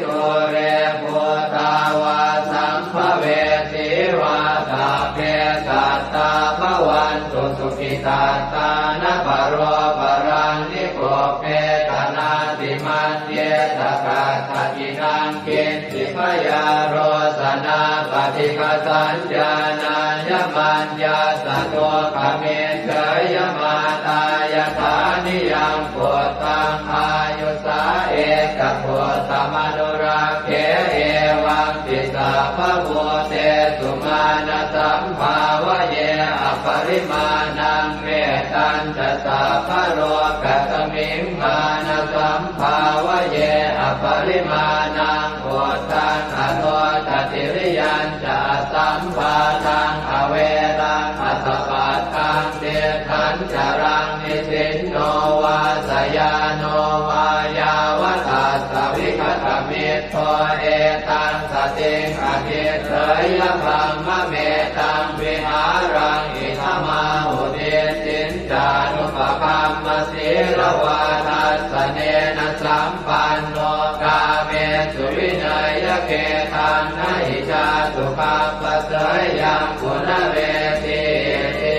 dūre bhūtā vā sambhavesī vā, sabbe sattā bhavantu sukhitattā. Na paro paraṃ nikubbetha, nātimaññetha katthaci naṃ kiñ ci. Byārosanā paṭighasaññā, nāññamaññassa dukkhamiccheyya. Mātā yathā niyaṃ puttaṃ, āyusā ekaputtamanurakkhe, evampi sabbabhūtesu, mānasambhāvaye aparimāṇaṃ. Mettañca sabbalokasmiṃ, mānasambhāvaye aparimāṇaṃ, uddhaṃ adho ca tiriyañca, asambādhaṃ averaṃ asapattaṃ. Tiṭṭhañcaraṃ nisinno vā, sayāno vā yāvatassa vigatamiddho, etaṃ satiṃ adhiṭṭheyya, brahmametaṃ vihāraṃ idhamāhu. Diṭṭhiñcānupagamma sīlavā dassanena sampanno, kāmesu vineyya gedhaṃ, na hi jātu gabbhaseyyaṃ punaretīti.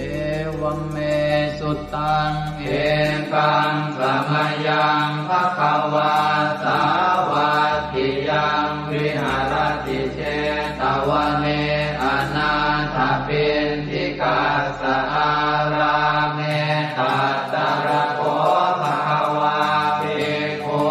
Evaṃ me sutaṃ. Ekaṃ samayaṃ bhagavā sāvatthiyaṃ viharati jetavane anāthapiṇḍikassa ārāme. Tatra kho bhagavā bhikkhū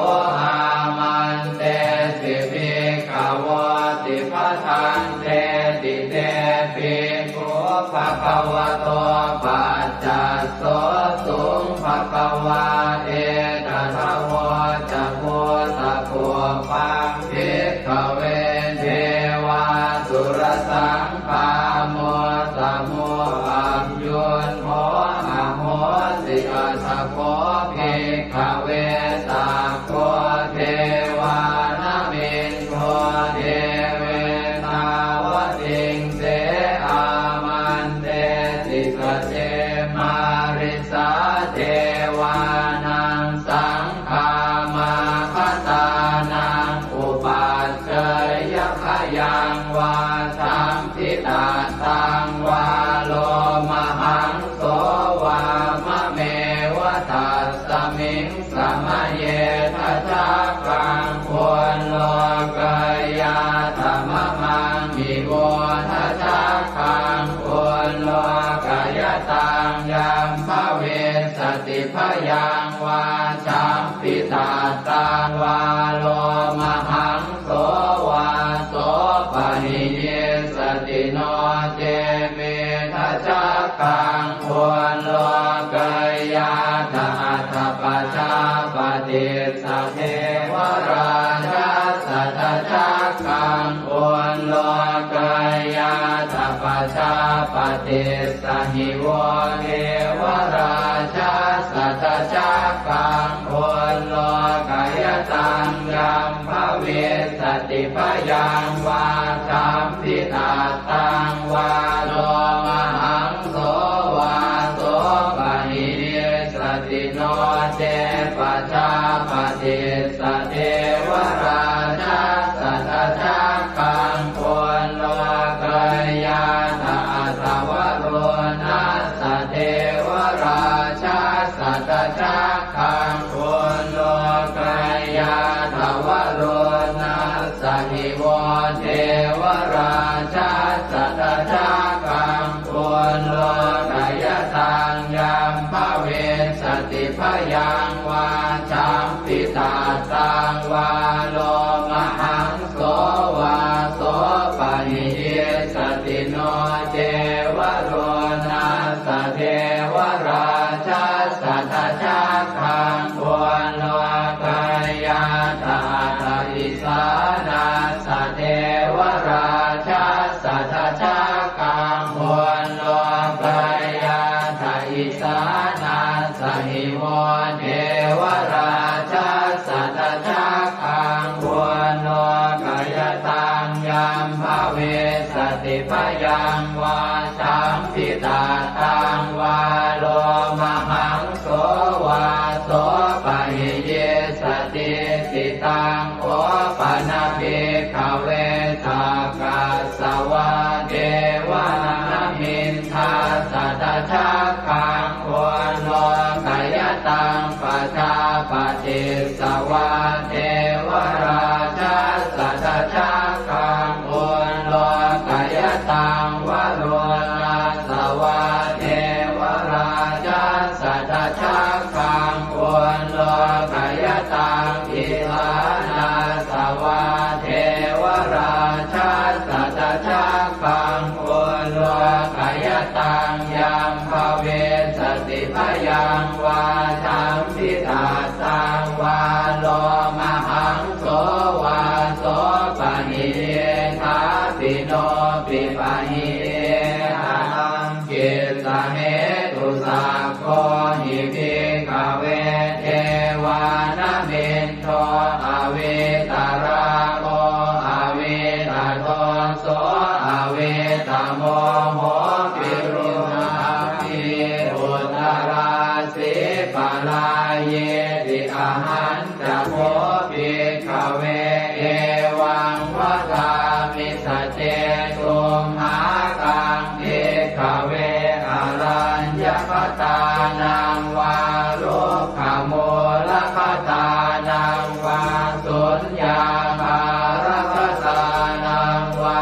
āmantesi bhikkhavoti. Bhadanteti te bhikkhū bhagavato paccassosuṃ. Bhagavā etadavoca. Bhūtapubbaṃ bhikkhave devāsurasaṅgāmo, samūham yutthō ahosi. Atha kho bhikkhave sakko devānamindo devetāvatiṃse āmantesi. Sace mārisā devānaṃ saṅgāmā bhadānaṃ upajjheyya, bhayaṃ vā sampittattaṃ vā lomahaṃso vā mameva tasmiṃ samaye. Dhajaggaṃ ullokayātha mamaṃ ivo, dhajaggaṃ ullokayataṃ yam bhavissati bhayaṃ vā sampittattaṃ vā lomahaṃso vā so pahiyissati. No ce me dhajaggaṃ ullokayātha, atha pajāpatissa devarājassa dhajaggaṃ ullokayātha, pajāpatissa hi vo devarājassa dhajaggaṃ ullokayataṃ yam bhavissati bhayaṃ vā sampittattaṃ vā lomahaṃso vā so pahiyissati. No ce pajāpatissa devarājassa dhajaggaṃ ullokayātha, atha varuṇassa devarājassa dhajaggaṃ ullokayātha, varuṇassa hi vo devarājassa dhajaggaṃ ullokayataṃ yam bhavissati bhayaṃ vā sampittattaṃ vā lomahaṃso vā so pahiyissati. No ce varuṇassa devarājassa dhajaggaṃ ullokayātha, atha isāṇassa devarājassa dhajaggaṃ ullokayātha, isāṇassa hi vo devarājassa dhajaggaṃ ullokayataṃ yam bhavissati bhayaṃ vā sampittattaṃ vā lomahaṃso vā so pahiyissati. Jambitattaṃ vā lomahaṃso vā sopahi iddhāpi nopi pahi iddha taṃ kissa hetu. Sakko hi bhikkhave devānamin do avītarāgo avītadoso avītamoho virūḷhapī uttarāsī parāyīti. Ahañca kho bhikkhave evaṃ vadāmi saccesumhākaṃ bhikkhave araññagatānaṃ vā rukkhamūlagatānaṃ vā suññāgāragatānaṃ vā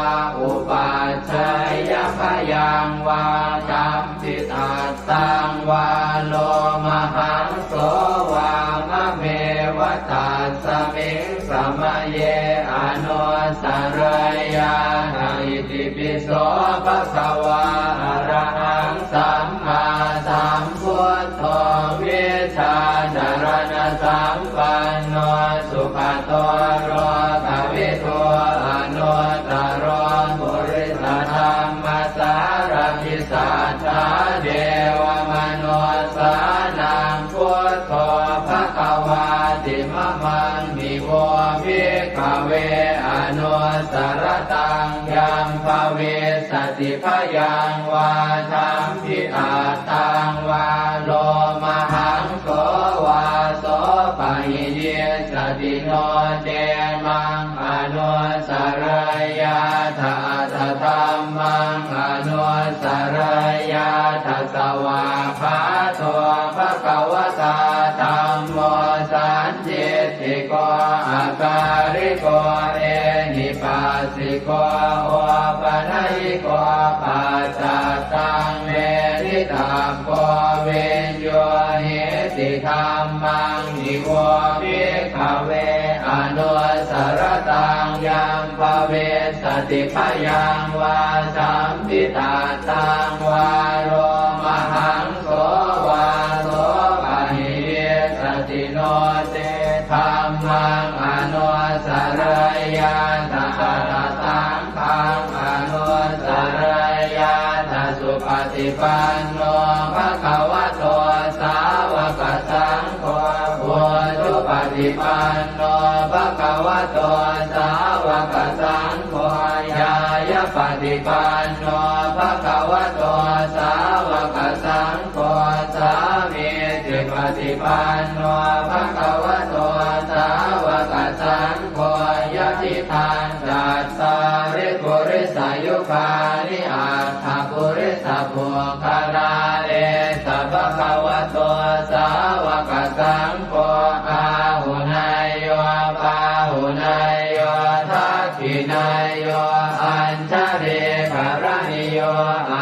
upajjhāyabhayaṃ vā jambitattaṃ vā lomahaṃso vā mameva tasmiṃ samaye anussarayyātha. Itipi so bhagavā arahaṃ sammāsambuddho vijjācaraṇasampanno sugato lokavidū anuttaro purisadammasārathi satthā devamanussānaṃ buddho bhagavāti. Mamaṃ hi vo bhikkhave anussarattaṃ yaṃ bhavissati bhayaṃ vā jambitattaṃ vā lomahaṃso vā sopahi issati no ce maṃ anussarayyātha atha dhammaṃ anussarayyātha. Svākkhāto bhagavatā dhammo sandiṭṭhiko akāliko ehipassiko opanayiko paccattaṃ veditabbo viññūhīti. Dhammaṃ hi vo bhikkhave anussarattaṃ yaṃ bhavissati bhayaṃ vā jambitattaṃ vā lomahaṃso vā sopahi issati no ce dhammaṃ anussarayyātha atha saṅghaṃ anussarayyātha. Supaṭipanno bhagavato sāvakasaṅgho ujupaṭipanno bhagavato sāvakasaṅgho ñāyapaṭipanno bhagavato sāvakasaṅgho sāmīcipaṭipanno bhagavato sāvakasaṅgho yadidaṃ cattāri purisayugāni aṭṭha purisapuggalā esa bhagavato sāvakasaṅgho āhuneyyo pāhuneyyo dakkhiṇeyyo añjalikaraṇīyo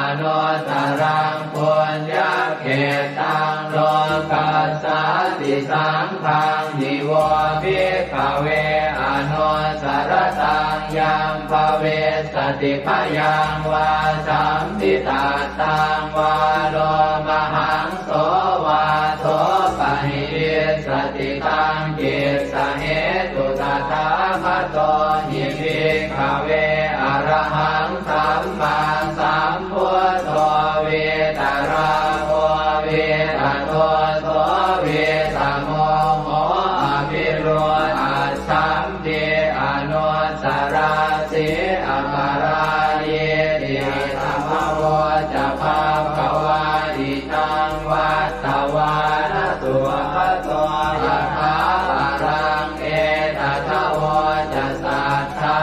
anuttaraṃ puññakkhettaṃ lokassāti. Saṅghaṃ hi vo bhikkhave anussarattaṃ yaṃ bhavissati bhayaṃ vā jambitattaṃ vā lomahaṃso vā sopahi issati taṃ kissa hetu. Tathāgato hi bhikkhave arahaṃ sammāsambuddho vītarāgo vītadoso vītamoho avirūḷhaccham pi anusarāsi aparājīti. Idamavoca bhagavā idaṃ vattavāna sugato yathā paraṃ etadavoca satthā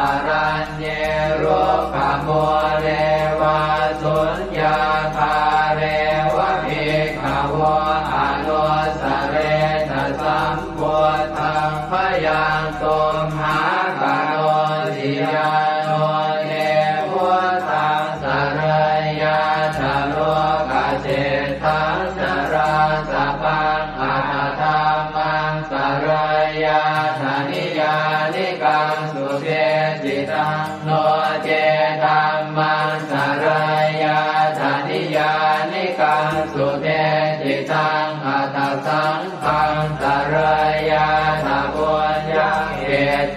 araññe rukkhamūle vā suññāgāre va bhikkhavo anussarena sam buddhaṃ bhayaṃ tumhākarosi. Yāno te buddhaṃ sarayyātha lokaseṭṭhaṃ narāsabhaṃ atha dhammaṃ sarayyātha niyyānikaṃ sudesitaṃ no ce dhammaṃ sarayyātha niyyānikaṃ sudesitaṃ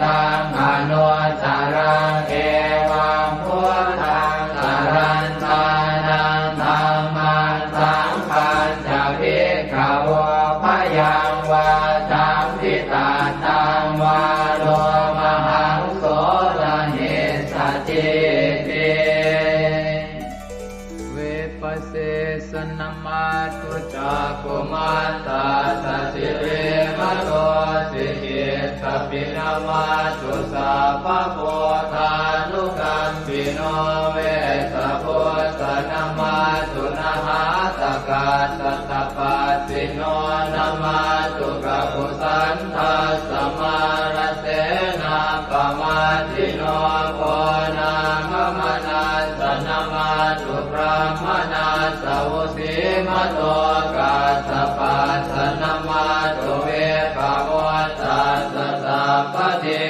taṃ anuttaraṃ. Evaṃ buddhaṃ sarantānaṃ dhammaṃ saṅghañca bhikkhavo bhayaṃ vā champi tattaṃ vā lomahaṃso na hissatī ti. Vipasīsa namatthu cakkhumantassa sirīmato, sikhīttapi namatthu sabbabuddhānukampino, Vessabhussa namatthu nhātakassa tapassino, namatthu kakusandhassa mārasenappamaddino, Konāgamanassa namatthu brāhmaṇassa vusīmato, Kassapassa namatthu vippamuttassa sabbadhi,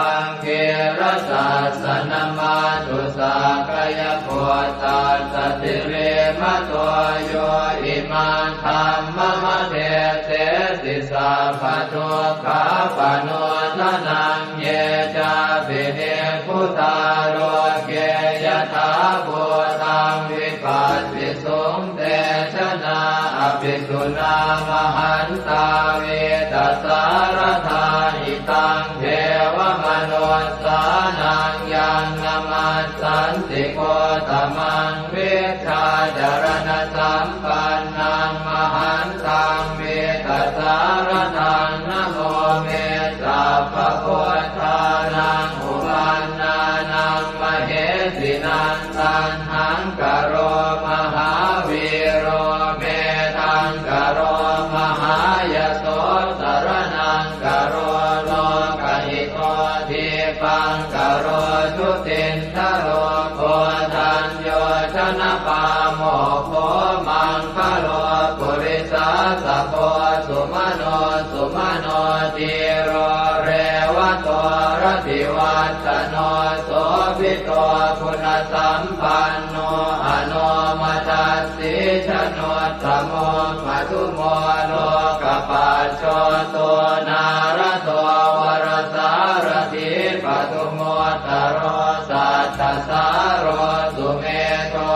Aṅgīrasassa namatthu sakyaputtassa sirīmato, yo imaṃ dhammamadesesi sabbadukkhāpanūdanaṃ. Ye cāpi nibbutā loke yathābhūtaṃ vipassisuṃ, te janā apisuṇā mahantā vītasāradā. Hitaṃ devamanussānaṃ yaṃ namassanti gotamaṃ, vijjācaraṇasampannaṃ mahantaṃ vītasāradaṃ. Namo me sabbabuddhānaṃ uppannānaṃ mahesinaṃ, Taṇhaṅkaro mahāvīro Medhaṅkaro mahāyaso, Saraṇaṅkaro lokahito, Dīpaṅkaro jutindharo, Koṇḍañño janapāmokkho, Maṅgalo purisāsabho, Sumano sumano dhīro, Revato rativaḍḍhano, Sobhito guṇasampanno, Anomadassī januttamo, Madhumo lokapajjoto, Nārado varasārathī, Padumu ttaro sattasāro, Sumedho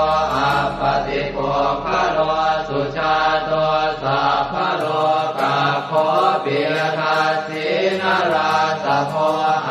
appaṭipuggalo, Sujāto sabbalokaggo, Piyadassī narāsabho,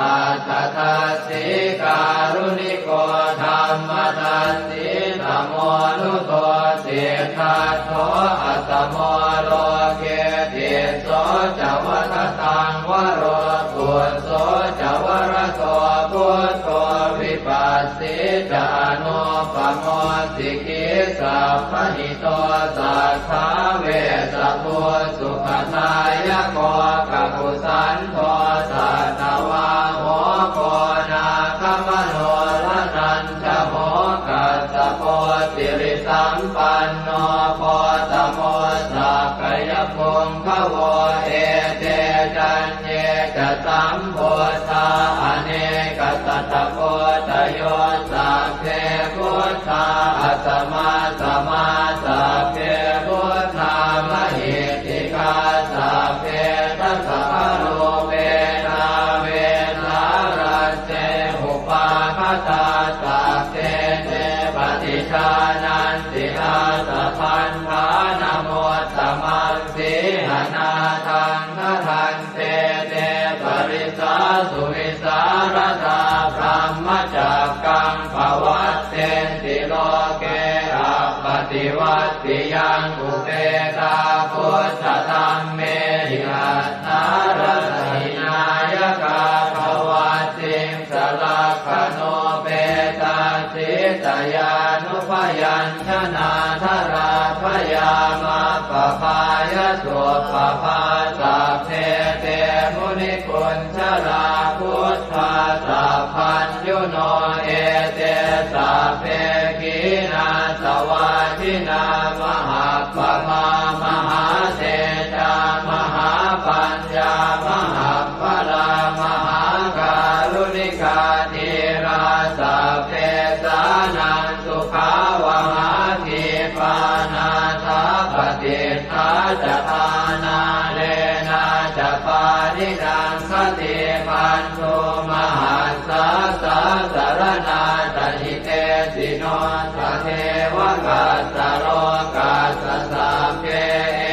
Atthadassī kāruṇiko, Dhammadassī tamonudo, Siddhattho asamo loke, Tisso ca vadataṃ varo, Phusso ca varado buddho, Vipassī ca anuppamo, Sikhī sabbahito satthā, Vessabhū sukhadāyako, Kakusandho satthavāho, Koṇāgamano dhananjavo, Kassapo sirisampanno, Gotamo sakyapuṅgavo. Ete caññe ca sambuddhā, anekasatakoṭayo, Sabbe buddhā asamassamā, Sabbe buddhā mahiddhikā, Sabbe dasabalūpetā, Vesālā te upāgatā, Sabbe te paṭijānanti, Ātabandhanamuttamaṃ. Sīhanāthaṃ gaṇhan te, Te parisā suvisāradā, Brahmacakkaṃ pavattenti loke, Appaṭivattiyaṃ upetā, Buddhadhammehi attarata hinayakā, Dvattiṃsa lakkhaṇūpetā, Sītayānubyañjanā, Jalābhayamakkhapāya suppabhā. Sabbe te munikuñjarā, Buddhā sabbaññuno, Ete sabbe khīṇāsavā, Jinā mahappamā, Mahātejā mahāpaññā, Mahappalā mahākāruṇikā, Dhīrā sabbesānaṃ sukhāvahā, Khīpā nāthapaṭiṭṭhā ca, Āṇālēnā ca pāṇinaṃ, Te bandhū mahassāsā saraṇā ca hitesino, sadevakassa lokassa sabbe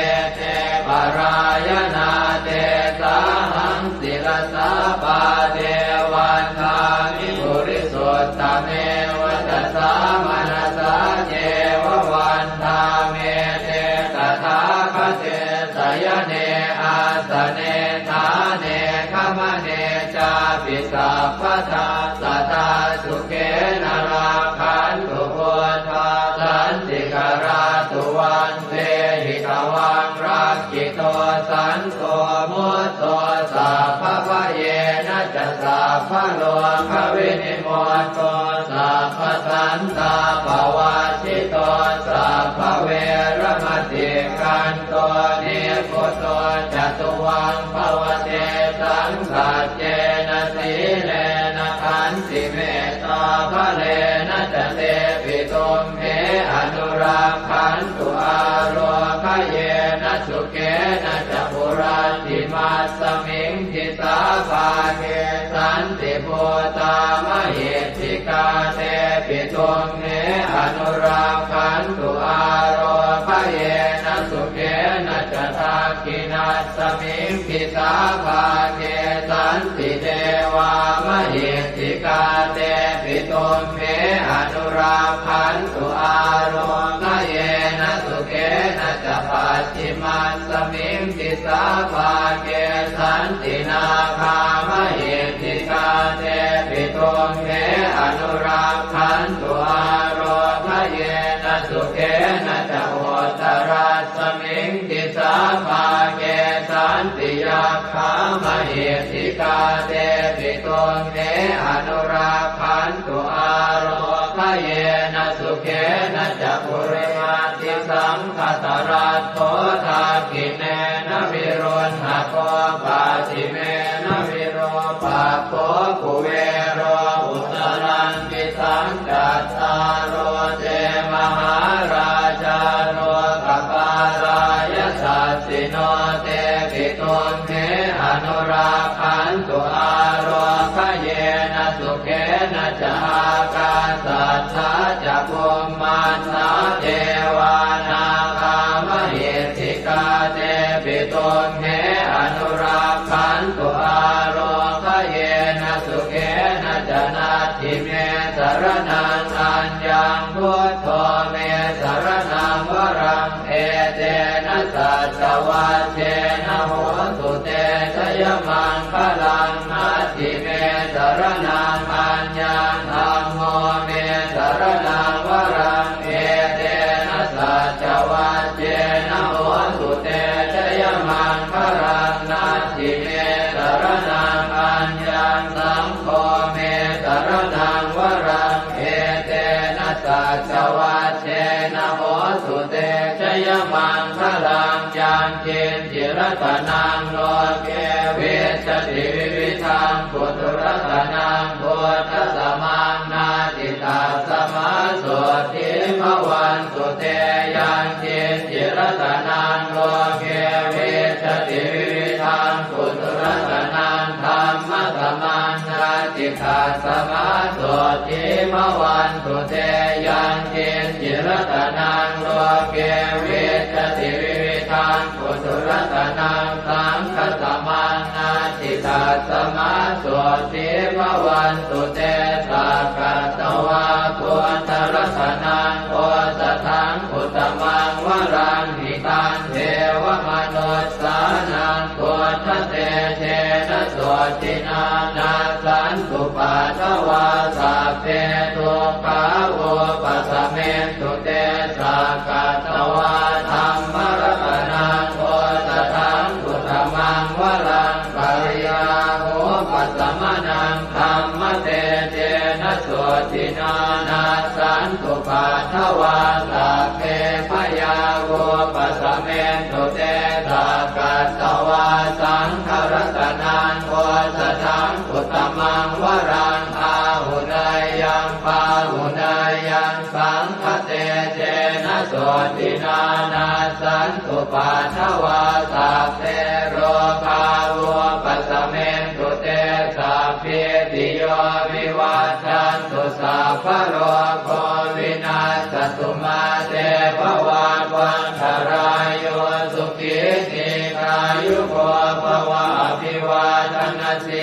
ete parāyanā, tesāhaṃ sirasā pāde vandāmi purisuttame. Vacasā manasā ceva vandāmete tathāgate, sayane āsane ṭhāne gamane cāpi sabbadā, sadā sukhena rakkhantu buddhā santikarā. Tuvaṃ vehi tvaṃ rakkhito santo mutto, sabbabhayena ca sabbarogavinimutto, sabbasantāpavajjito, sabbaveramatikkanto nibbuto ca tuvaṃ bhava. Tesaṃ saccena sīlena khantimettābalena ca, tepi tumhe anurakkhantu ārogyena sukhena ca. Puratthimassa miṃ disābhāge santibhūtā mahiddhikā, tepi tumhe anurakkhantu ārogyena sukhena ca. Dakkhiṇassa miṃ disābhāge santidevā mahiddhikā, tepi tumhe anurakkhantu ārogyena sukhena ca. Pacchimassa miṃ disābhāge santināgā mahiddhikā, tepi tumhe anurakkhantu ārogyena sukhena ca. Uttarassa miṃ disābhāge santiyak khā mahiddhikā, tepi tumhe anurakkhantu ārogyena sukhena ca. Purimaṭṭhisaṅkhasāraddho dakkhiṇena viruḷhako, pacchimena virūpakkho kuvero uttaraṃ disaṃ. Cattāro te mahārājā lokapālā yasassino, tepi tumhe anurakkhantu ārogyena sukhena ca. Ākāsaṭṭhā ca bhummaṭṭhā devā nāgā mahiddhikā, tepi tumhe anurakkhantu ārogyena sukhena ca. Natthi me saraṇaṃ aññaṃ, buddho me saraṇaṃ varaṃ, etena saccavajjena hotu te jayamaṅgalaṃ. Natthi me saraṇaṃ aññaṃ, dhammo me saraṇaṃ varaṃ, etena saccavajjena hotu te jayamaṅgalaṃ. Natthi me saraṇaṃ aññaṃ, saṅgho me saraṇaṃ varaṃ, etena saccavajjena hotu te jayamaṅgalaṃ. Yaṅkiñci ratanaṃ loke vijjati vividhaṃ puthu, ratanaṃ buddhasamaṃ natthi, tasmā sotthī bhavantu te. Yaṅkiñci ratanaṃ loke vijjati vividhaṃ puthu, ratanaṃ dhammasamaṃ natthi, tasmā sotthī bhavantu te. Yaṅkiñci ratanaṃ loke vijjati vividhaṃ puthu, ratanaṃ saṅghasamaṃ natthi, tasmā sotthī bhavantu te. Sakkatvā buddharatanaṃ osathaṃ uttamaṃ varaṃ, hitaṃ devamanussānaṃ buddhatejena sotthinā, nassantupaddavā sabbe dukkhā vūpasamentu te. Sakkatvā dhammaratanaṃ osathaṃ uttamaṃ varaṃ, bhayāvūpasamanaṃ dhammatejena sotthinā, nassantupaddavā sabbe bhayā vūpasamentu te. Sakkatvā saṅgharatanaṃ osathaṃ uttamaṃ varaṃ, āhuneyyaṃ pāhuneyyaṃ saṅghatejena sotthinā, nassantupaddavā sabbe rogā vūpasamentu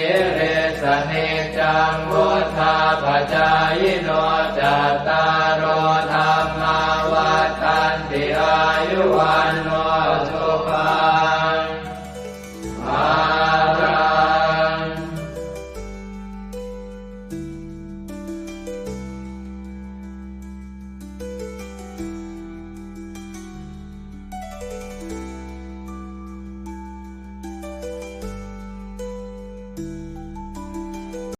sīlissa niccaṃ vuḍḍhāpacāyino, cattāro dhammā vaḍḍhanti: āyu vaṇṇo